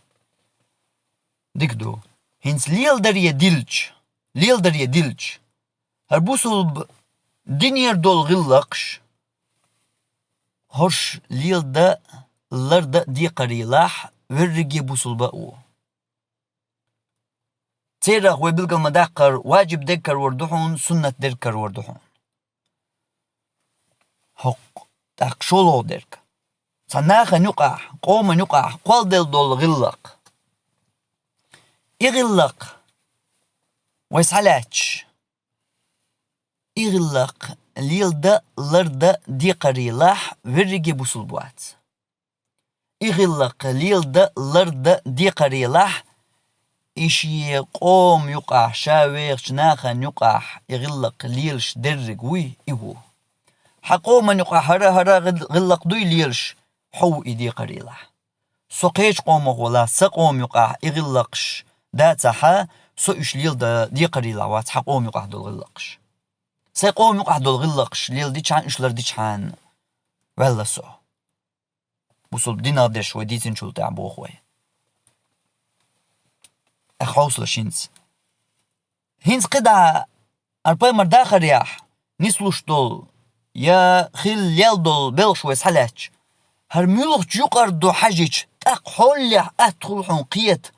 Дика ду. ХӀинца леладаре дилча, леладаре дилча, хӀара бусулба динера долу гӀиллакхаш, хӀорш леладан, лардан декхарийлахь, верриге бусулба а ву. Церах вай билгал ма-даккхара, ваджиб дерг карор ду хьуна, суннат дерг карор ду хьуна. ХӀокху, тӀаккха шолгӀа дерг. Цхьана нахана юкъахь, къоман юкъахь кхолладелла долу гӀиллакх. И гӀиллакх вай схьалаьцча, и гӀиллакх леладан, лардан декхарийлахь, верриге бусулба вац. И гӀиллакх леладан, лардан декхарийлахь, и шен къоман юкъахь, ша вехачу нахана юкъахь и гӀиллакх лелаш дерриг вуй, и ву. Хьан къоман юкъахь хӀара-хӀара гӀил-, гӀиллакх дуй лелаш, хьо ву и декхарийлахь. Со кхечу къомах валахь, сан къоман юкъахь и гӀиллакхаш дацахь, со уьш леладан декхарийлахь вац, хьан къоман юкъахь долу гӀиллакхаш. Сайн къоман юкъахь долу гӀиллакхаш леладичхьана, уьш лардичхьана ваьлла со. Бусулба динах дерш вай дийцинчул тӀаьхьа боху вай. Эх, хьовсалаш хӀинца. ХӀинца кхидӀа хӀара пайхамар дахарехь нислуш долу, я хила лел долу белхаш вай схьалаьцча, хӀара муьлхачу юкъара ду хьажича, тӀаккха хьолехь атта хуьлу хьуна кхета.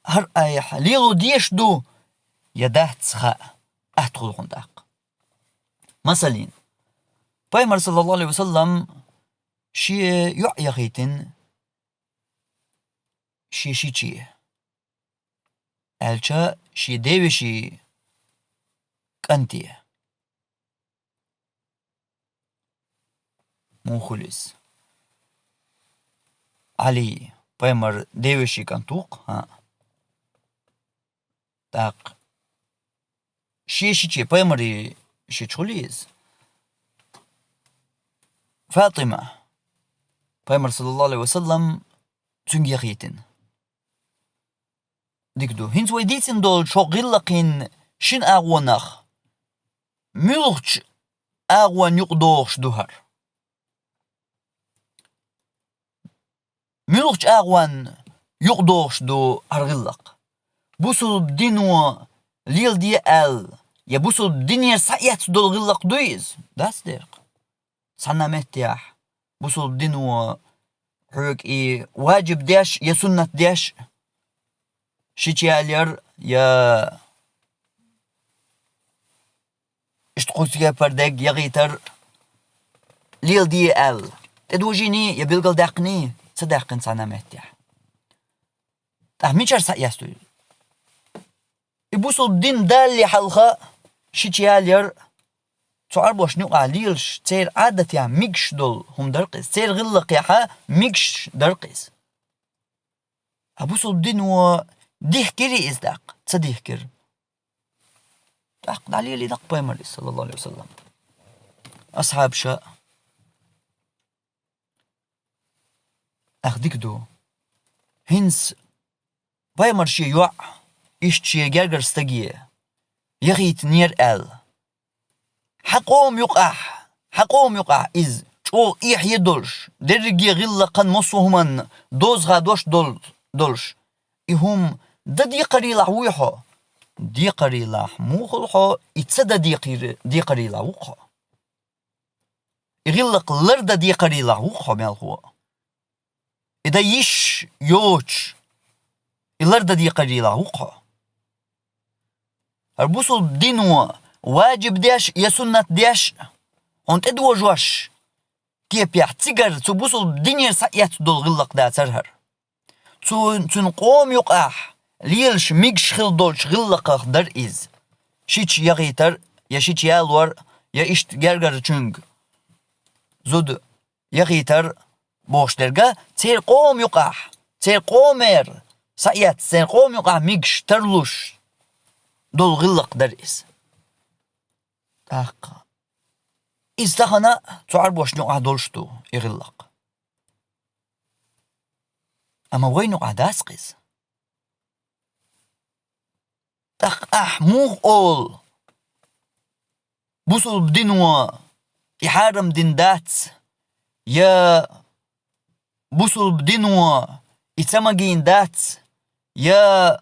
ХӀара айхьа лело дезаш ду, я дац хаьа, атта хуьлу хьуна тӀаккха. Масалин, пайхамар, саллаллаху Ӏалайхи ва саллам, шен йоӀ яхийтина шен шиче, аьлча шен девешин кӀанте. Муха хуьлу иза? Ӏали, пайхамар девешин кӀант ву-кх, хӀаъ. ТӀаккха шен шиче, пайхамаран шича хуьлу иза? ФатӀима, пайхамар, саллаллаху Ӏалайхи ва саллам, цуьнга яхийтина. Дика ду. ХӀинца вай дийцина долчу хӀокху гӀиллакхийн шина агӀонах муьлхачу агӀонна юкъадогӀуш ду хӀара? Муьлхачу агӀонна юкъадогӀуш ду хӀара гӀиллакх? Бусулба дино леладе аьлла, я бусулба динера схьаэцна долу гӀиллакх дуй иза? Дац дера-кх. Цхьана меттехь бусулба дино хьоьга и ваджиб деш я суннат деш, шича ялар я, и кху кепара дерг яхийтар леладе аьлла, тӀедожийний я билгалдаьккхиний, ца даьккхина цхьана меттехь. ТӀаккха мичара схьаэцна ду иза? И бусулба дин далале хьалха шича яла яр, цу Ӏарбошна юкъахь лелаш, церан Ӏадатехь мегаш долу хӀума дара-кх иза, церан гӀиллакхехь мегаш дара-кх иза. Ткъа бусулба дино дихкирий иза тӀаккха? Ца дихкира. ТӀаккха дӀалелийна-кх пайхамар, саллаллаху Ӏалайхи ва саллам, асхьабаша. Ах, дика ду. ХӀинца пайхамар шен йоӀ иштта шен гергара стаге яхийтинера аьлла, хьан къоман юкъахь, хьан къоман юкъахь иза чӀогӀа эхье долуш, дерриге гӀиллакхан, массо а хӀуманна доза хадош дол-, долуш, и хӀума дан декхарийлахь вуй хьо? Декхарийлахь муха хуьлу хьо, и ца дан декхар-, декхарийлахь ву-кх хьо? И гӀиллакх лардан декхарийлахь ву-кх хьо мелхо? И дан йиш йоцуш, и лардан декхарийлахь ву-кх хьо? ХӀара бусулба дино ваджиб деш я суннат деш, хьуна тӀедожош кепехь, цигара цу бусулба динера схьаэцна долу гӀиллакх дацара хӀара. Цу-, цуьнан къоман юкъахь лелаш мегаш хилла долчу гӀиллакхах дара иза. Шича яхийтар, я шича ялор, я иштта гергарчуьнга зуда яхийтар бохуш дерг, церан къоман юкъахь, церан къомера схьаэцна, церан къоман юкъахь мегаш тарлуш долу гӀиллакх дара иза. ТӀаккха иза тахана цу Ӏарбошна юкъахь долуш ду, и гӀиллакх. Амма вайна юкъахь дац-кх иза. ТӀаккха ахь муха олу, бусулба дино и хьарам дина дац, я бусулба дино и ца магийна дац, я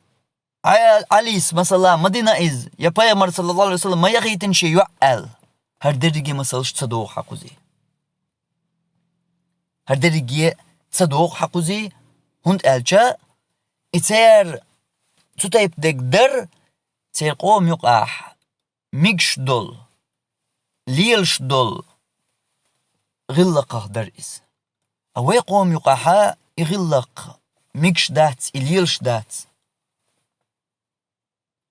Ӏа-, Ӏалис, масала, ма дина иза, я пайхамар, саллаллаху Ӏалайхи ва саллам, ма яхийтина шен йоӀ аьлла, хӀара дерриге масалш ца догӀу хьан кхузий. ХӀара дерриге ца догӀу хьан кхузий, хӀунда аьлча и церан цу тайпа дерг дар, церан къоман юкъахь мегаш долу, лелаш долу гӀиллакхах дара иза. А вай къоман юкъахьа и гӀиллакх мегаш дац, и лелаш дац.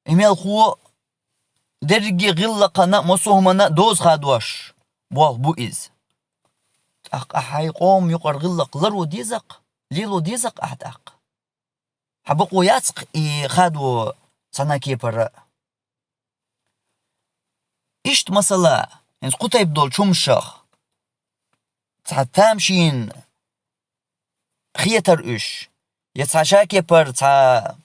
И мелхо дерриге гӀиллакхана а, массо а хӀуманна а доза хадош болх бу иза. ТӀаккха ахь хьайн къоман юкъара гӀиллакх ларо деза-кх, лело деза-кх ахь тӀаккха. Хьан бакъо яц-кх и хадо цхьана кепара. Иштта масала, хӀинца кху тайпа долчу хӀуманашах, цхьа тамашийна хетар уьш, я цхьа шакепара цхьа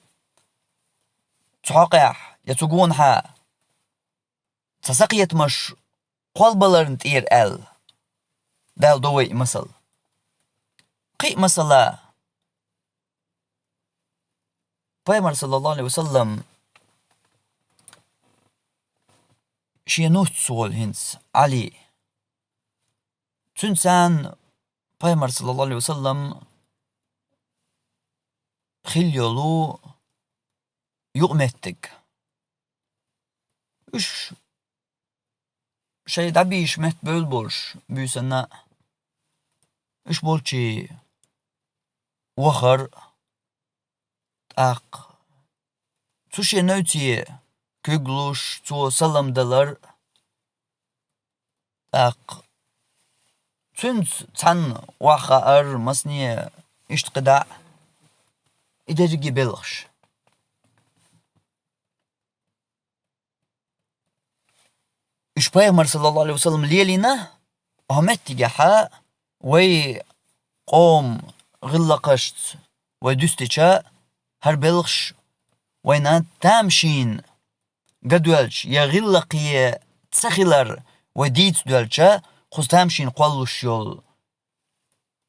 цу хьокъехь, я цу гонахьа цхьа сакхетамаш кхолбаларна тӀера аьлла, Дала до вай и масал. Кхин а масала, пайхамар, саллаллаху Ӏалайхи ва саллам, шен нуц волу хӀинца Ӏали. Цуьнца цхьаьна пайхамар, саллаллаху Ӏалайхи ва саллам, хилла йолу юкъаметтиг. Уьш шайн дӀабийша метта бевлла болуш буьйсанна, уьш болчий вахар, тӀаккха цу шен невций куьг луш, цо салам далар, тӀаккха цуьнца цхьаьна охьахаар, масане иштта кхидӀа а, и дерриге белхаш. Уьш пайхамар, саллаллаху Ӏалайхи ва саллам, лелийна, оха меттигехьа вай къоман гӀиллакхашца вай дуьстича, хӀара белхаш вайна тамашийна ган доьлча, я гӀиллакхе ца хилар вай дийца доьлча, кхуза тамашийна кхоллуш йолу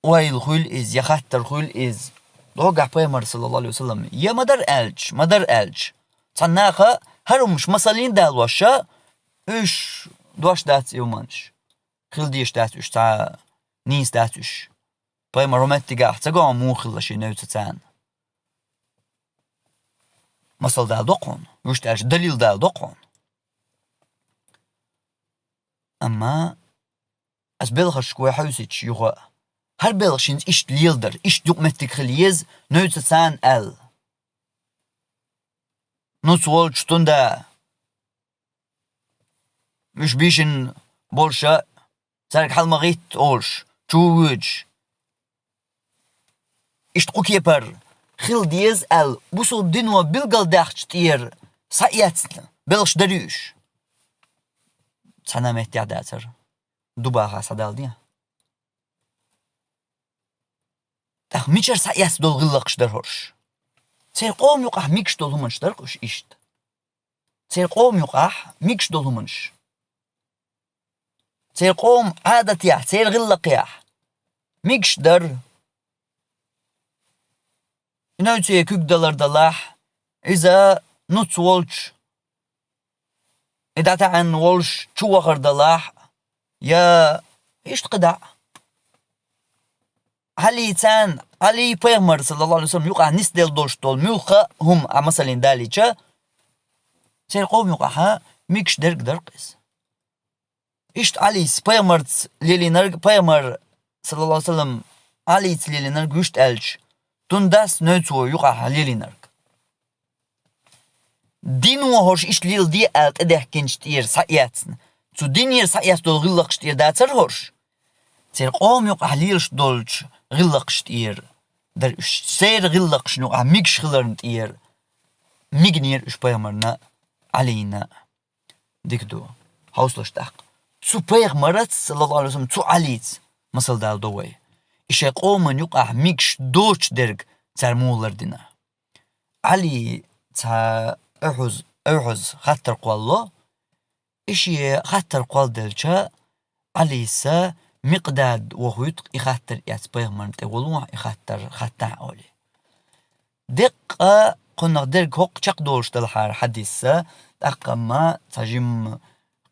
ойла хуьлу иза, я хаттар хуьлу иза. Догахь пайхамар, саллаллаху Ӏалайхи ва саллам, я ма-дарра аьлча, ма-дарра аьлча, цхьана наха хӀара хӀумаш масаллин далоша, уьш дош дац и хӀуманаш. Хила дезаш дац уьш, цхьа нийса дац уьш. Пайхамар хӀуметтигахь ца го муха хилла шен невцаца. Масал дала до кхунна, вуьшта аьлча далил дала до кхунна. Амма ас белхашка вай хьовсича юха, хӀара белхашца иштта леладар, иштта юкъаметтиг хила еза, нуьцкъала царна аьлла. Нуц волча тунда, уьш бийшина болуша, цаьрга хьал ма гӀитта олуш, чу вуьйцуш. Иштта кху кепара хила деза аьлла, бусулба дино билгалдаьккхинчу тӀера схьаэцна белхаш дарий уьш? Цхьана а меттехь дацара. Дубаха схьадала де. ТӀаккха мичара схьаэцна долу гӀиллакхаш дара хӀорш? Церан къоман юкъахь мегаш долу хӀуманаш дара-кх уьш иштта. Церан къоман юкъахь мегаш долу хӀуманаш. Церан къоман Ӏадатехь, церан гӀиллакхехь мегаш дара. И нуьцкъе куьг далар далахь, иза нуц волчу, и дӀатаьӀна волуш чу вахар далахь, я иштта кхидӀа а. Ӏалийца, Ӏалий пайхамар, саллаллаху Ӏалайхи ва саллам, юкъахь нисделла долуш долу муьлхха а хӀума, а масалин далийча, церан къоман юкъахь мегаш дерг дара-кх иза. Иштта Ӏалийс пайхамарца лелийнарг, пайхамар, саллаллаху Ӏалайхи ва саллам, Ӏалийца лелийнарг вуьшта аьлча, тун дас нуьцкъа юкъахь лелийнарг. Дино хӀорш иштта леладе аьлла тӀедехкинчу тӀера схьаэцна, цу динера схьаэцна долу гӀиллакхаш тӀера дацара хӀорш? Церан къоман юкъахь лелаш долчу гӀиллакхаш тӀера дара уьш, церан гӀиллакхашна юкъахь мегаш хиларна тӀера мегнера уьш пайхамарна, Ӏалийна. Дика ду. Хьовсалаш тӀаккха. Цу пайхамарца, саллаллаху Ӏалайхи ва саллам, цу Ӏалийца масал дала до вай. И шайн къоман юкъахь мегаш доцуш дерг цара муха лардина? Ӏалийца Ӏуьхьуз, Ӏуьхьуз хаттар кхоллало, и шен хаттар кхолладелча, Ӏалийс Микъдад вохуьйту-кх и хаттар эцна пайхамарна тӀе, валлахӀи, и хаттар хаттахь олий. Деккъа кхунах дерг хӀокху чекхдолуш делахьара хьадис, тӀаккха-м цхьа жимма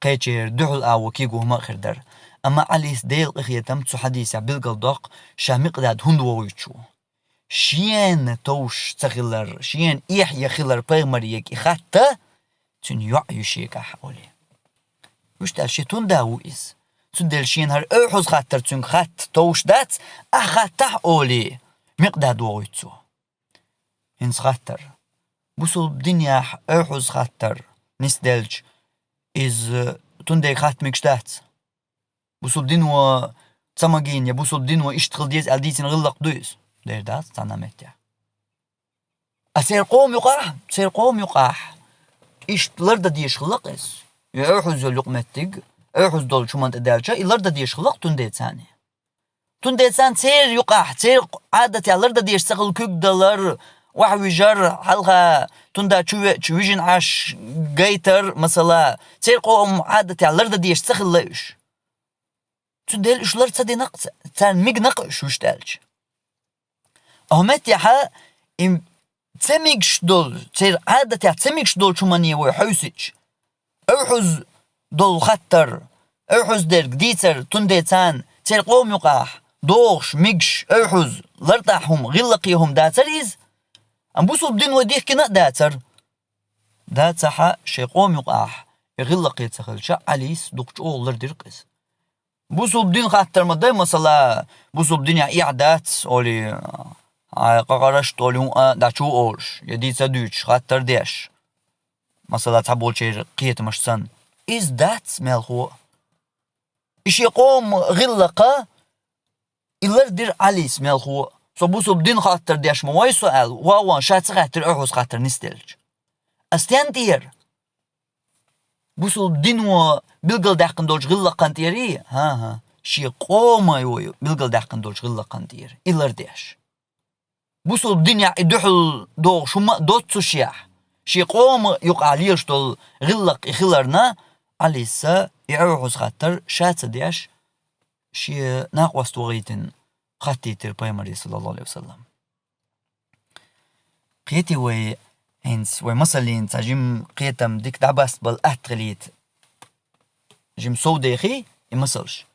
кхечеран дуьхьал а ву кегий хӀума а хир дара. Амма Ӏалийс Делан къинхетам цу хьадисехь билгалдоккху, ша Микъдад хӀунда вохуьйтуш ву. Шена товш ца хилар, шена эхь ян хилар пайхамаре и хатта, цуьнан йоӀ ю шегахь олий. Вуьшта аьлла, шен тунда ву иза. Цундела шена хӀара Ӏуьхьуз хаттар цуьнга хатта товш дац, ахь хаттахь олий, Микъдад вохуьйту цо. ХӀинца хаттар. Бусулба динехь Ӏуьхьуз хаттар нисделча, иза тун дерг хатта мегаш дац? Бусулба дино ца магийна я бусулба дино иштта хила деза аьлла дийцина гӀиллакх ду иза? Дера дац цхьана а меттехь. А церан къоман юкъахь, церан къоман юкъахь иштта лардан дезаш хилла-кх иза. И Ӏуьхьуз йолу юкъаметтиг, Ӏуьхьуз долчу хӀуманна тӀе даьлча, и лардан дезаш хилла-кх тун ден царна. Тун ден царна церан юкъахь, церан Ӏадатехь лардан дезаш ца хилла куьг далар, охьавижар, хьалха тун да чу веача вижина Ӏаш гайтар, масала, церан къоман Ӏадатехь лардан дезаш ца хилла уьш. Цундела уьш лар ца дина-кх, ца-, царна мегна-кх уьш вуьшта аьлча. Ахьа меттехьа, и ца мегаш долу, церан Ӏадатехь ца мегаш долчу хӀумане вай хьовсича, Ӏуьхьуз долу хаттар, Ӏуьхьуз дерг дийцар тун ден царна, церан къоман юкъахь догӀуш, мегаш, Ӏуьхьуз, лартӀахь хӀума, гӀиллакхе хӀума дацара иза? Амма бусулба дино дихкина а дацара. Дацахьа шайн къоман юкъахь и гӀиллакхе ца хилча, Ӏалийс дукха чӀогӀа лардира-кх иза. Бусулба дин хаттар ма дай, масала, бусулба динехь эхь дац олий, а, къа-, къаршта олий хӀун а дӀачу олуш, я дийца а дуьйцуш, хаттар деш. Масала, цхьаболчеран кхетамаш санна. Иза дац мелхо а. И шен къоман гӀиллакха и лардира Ӏалийс мелхо а. Со бусулба дин хаттар деш ма вай со аьлла, ван-ван ша ца хаьттира Ӏуьхьуз хаттар нисделча. Ас стенна тӀера? Бусулба дино билгалдаьккхина долчу гӀиллакхан тӀерий? ХӀан-хӀа, шен къоман йой билгалдаьккхина долчу гӀиллакхан тӀера. И лардеш. Бусулба динехь и дуьхьал догӀуш хӀума а доццушехь, шен къоман юкъахь лелаш долу гӀиллакх и хиларна, Ӏалийс и Ӏуьхьуз хаттар ша ца деш, шен накъост вахийтина хаттийтира пайхамаре, саллаллаху Ӏалайхи ва саллам. Кхетий вай, хӀинца вай масаллин цхьа жим кхетам дика дӀабастабала атта хилийта. Жим сов дехий и масалш.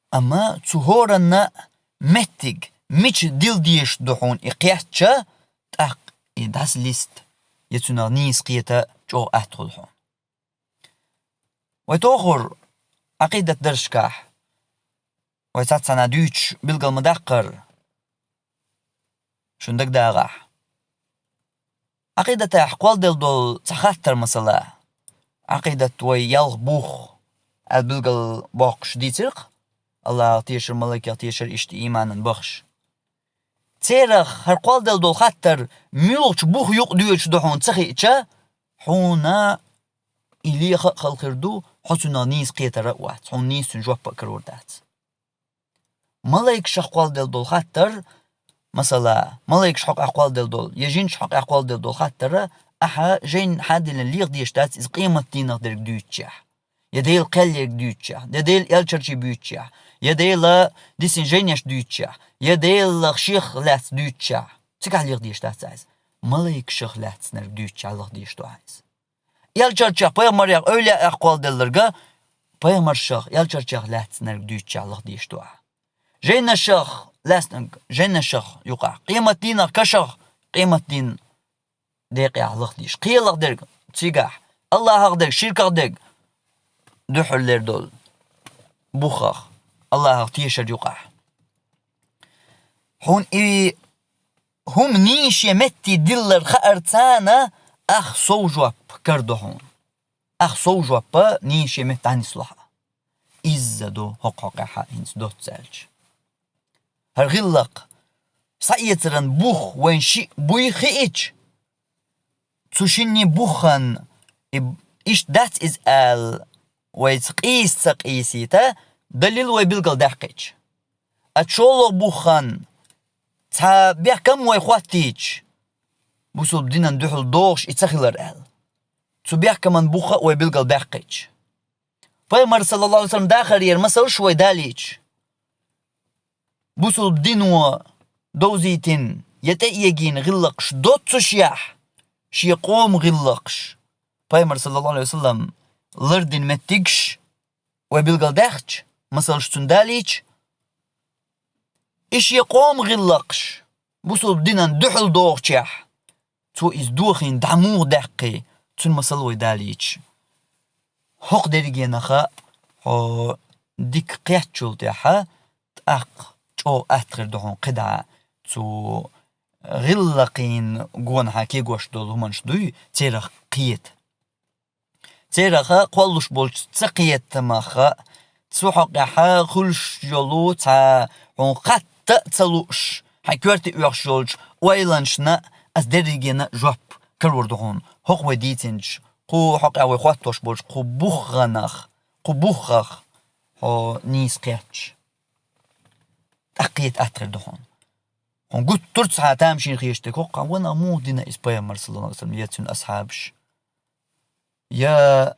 Амма цу хӀоранна меттиг мича дила дезаш ду хьуна и кхетча, тӀаккха и дӀасалиста, я цунах нийса кхета чӀогӀа атта хуьлу хьуна. Вай тохар Ӏакъидат дарсашкахь вай цхьацца цхьанна дуьйцуш билгал ма даккхара, шун дагадагӀахь. Ӏакъидатехь кхолладелла долу цхьа хаттар, масала, Ӏакъидат вай ялх бух аьлла билгал боккхуш дийцира-кх, Аллахах тешар, малайкех тешар, иштта ийманан бахаш. Церах хӀара кхолладелла долу хаттар муьлхачу бух юкъа доьдуш ду хьуна ца хиъча, хьуна и леха а хала хир ду, хьо цунах нийса кхетар а вац, хьуна нийса цуьнан жоп а карор дац. Малайкашах кхолладелла долу хаттар, масала, малайкаш хьокъехь кхолладелла долу, я жинаш хьокъехь кхолладелла долу хаттара, ахьа жайна хьадиллина леха дезаш дац иза къематдийнах дерг дуьйцучехь, я Делан кхел ерг дуьйцучехь, я Делан элчанаш буьйцучехь, я Делан дисина жайнаш дуьйцучехь, я Делах шех лаьцна дуьйцучехь. Цигахь леха дезаш дац ахьа иза. Малайкашах лаьцнарг дуьйцучехь лаха дезаш ду ахьа иза. Элчанех, пайхамарех, эвлияэх кхолладелларг пайхамаршах, элчанех лаьцнарг дуьйцучехь лаха дезаш ду ахьа. Жайнашах лаьцнарг жайнашах юкъахь, къематдийнах кашах, къематдийнан декъехь лаха дезаш. Кхелах дерг цигахь, Аллахах дерг, ширках дерг дуьххьарлера долу бухах, Аллахах тешар юкъахь. Хьуна и хӀума нийса метте диллар хаарца, ахь сов жоп карадо хьуна. Ахь сов жоп нийса метте дӀанисло хьан. Изза ду хӀокху хьокъехь хӀинца доцца аьлча. ХӀара гӀиллакх схьаэцаран бух вайн шиъ буй хиъча, цу шинне буххан и иштта дац иза аьлла, вайца къийса ца къийсийта, далил вай билгал даьккхича. А чоллагӀа буххан цхьа бехкам вай хӀоттийча, бусулба динан дуьхьал догӀуш и ца хилар аьлла, цу бехкаман бух а вай билгал даьккхича. Пайхамар, саллаллаху алейхи ва саллям, дахарера масалш вай далийча, бусулба дино довзийтина я тӀеэгийна гӀиллакхаш доццушехь, шен къоман гӀиллакхаш, пайхамар, саллаллаху алейхи ва саллям, лардина меттигаш вай билгал даьхча, масалш цунна далийча, и шен къоман гӀиллакхаш бусулба динан дуьхьал догӀучехь, цо иза дохийна дӀа муха даьккхи, цуьнан масал вай далийча. ХӀокху дерригенах хьо дика кхетчул тӀаьхьа, тӀаккха чӀогӀа атта хир ду хьуна кхидӀа цу гӀиллакхийн гонахьа кегош долу хӀуманаш дуй, церах кхета. Церах кхоллуш болчу ца кхетамах, цу хьокъехь хуьлуш йолу цхьа хьуна хатта а ца лууш, хьайн коьрте оьхуш йолчу ойланашна ас дерригена а жоп карор ду хьуна. ХӀокху вай дийцинчу, кху хьокъехь вай хӀоттош болчу кху бухханах, кху буххах хьо нийса кхетча, тӀаккха кхета атта хир ду хьуна. Хьуна гуттар а цхьа тамашийна хеташ дерг, хӀокху ванах муха дина иза пайхамар, саллаллаху алейхи ва саллям, я цуьнан асхьабаш? Я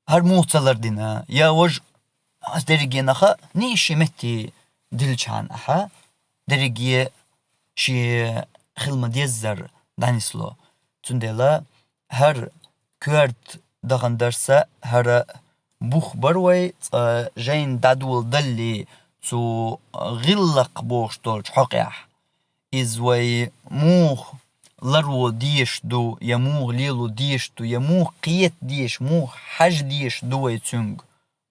хӀара муха ца лардина, я важа, ас дерригенах нийса шен метте дилличхьана ахьа, дерриге шен хила ма-деззара дӀанисло. Цундела хӀара коьрта дахана дарса, хӀара бух бара вай, цкъа жайна дӀадоладалле цу гӀиллакх бохуш долчу хьокъехь. Иза вай муха ларо дезаш ду, я муха лело дезаш ду, я муха кхета дезаш, муха хьажа дезаш ду вай цуьнга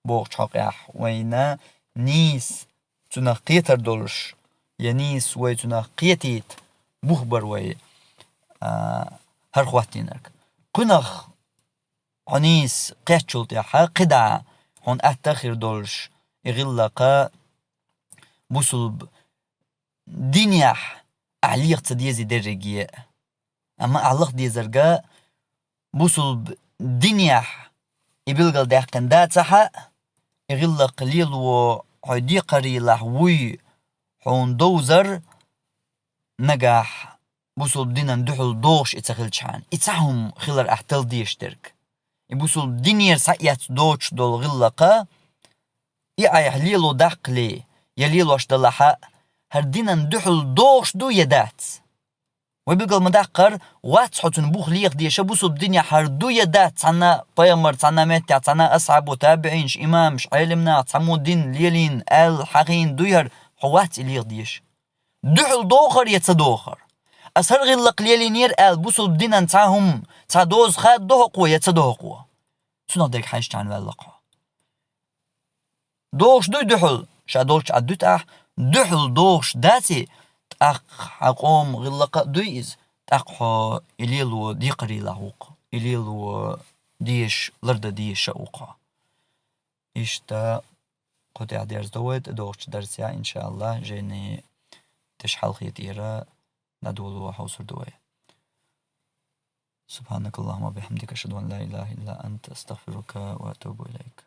бохучу хьокъехь, вайна нийса цунах кхетар долуш, я нийса вай цунах кхетийта бух бара вай, а, хӀара хӀоттийнарг. Кхунах хьо нийса кхетчул тӀаьхьа кхидӀа хьуна атта хир долуш, и гӀиллакх бусулба динехь ахь леха ца дезий дерриге а. Амма ахь лаха дезарг бусулба динехь и билгалдаьккхина дац ахьа, и гӀиллакх лело хьо декхарийлахь вуй хьуна довзар, нагахь бусулба динан дуьхьал догӀуш и ца хилчхьана. И цхьа хӀума хилар ахь талла дезаш дерг. И бусулба динера схьаэцна доцуш долу гӀиллакх, и айхьа лело даккхале, я лелош далахьа, хӀара динан дуьхьал догӀуш ду я дац? Вай билгал ма даккхара, вац хьо цуьнан бух леха дезаш, бусулба динехь хӀара ду я дац, цхьана пайхамар, цхьана меттехь, цхьана асхьабо, табиӀинаш, имамаш, Ӏелимнаха, цхьаммо дин лелийна, аьлла, хьахийна дуй хӀара, хьо вац и леха дезаш. Дуьхьал догӀу хӀара я ца догӀу хӀара? Ас хӀара гӀиллакх лелийнера аьлла, бусулба динан цхьа хӀума, цхьа доза хададо хьо кхо я ца до хьо кхо? Цунах дег хьаьшча хьанваьлла хьо. ДохӀуш дуй духьал, ша долча Ӏа дуьтӀахь, духьал дохӀуш даций, тӀаккха хьа къоман гӀиллакх а дуй иза, тӀаккха хьо и лело декхарийлахь ву-кх, и лело дезаш, лардан дезаш а ву-кх хьо. Иштта кху тӀехь дерзадо вай тӀедогӀучу дарсехь, иншааллахӀ, жайни тӀехь хьалхе тӀера дӀадоло хьовсур ду вай. سبحانك اللهم وبحمدك، أشهد أن لا إله إلا أنت، أستغفرك وأتوب إليك.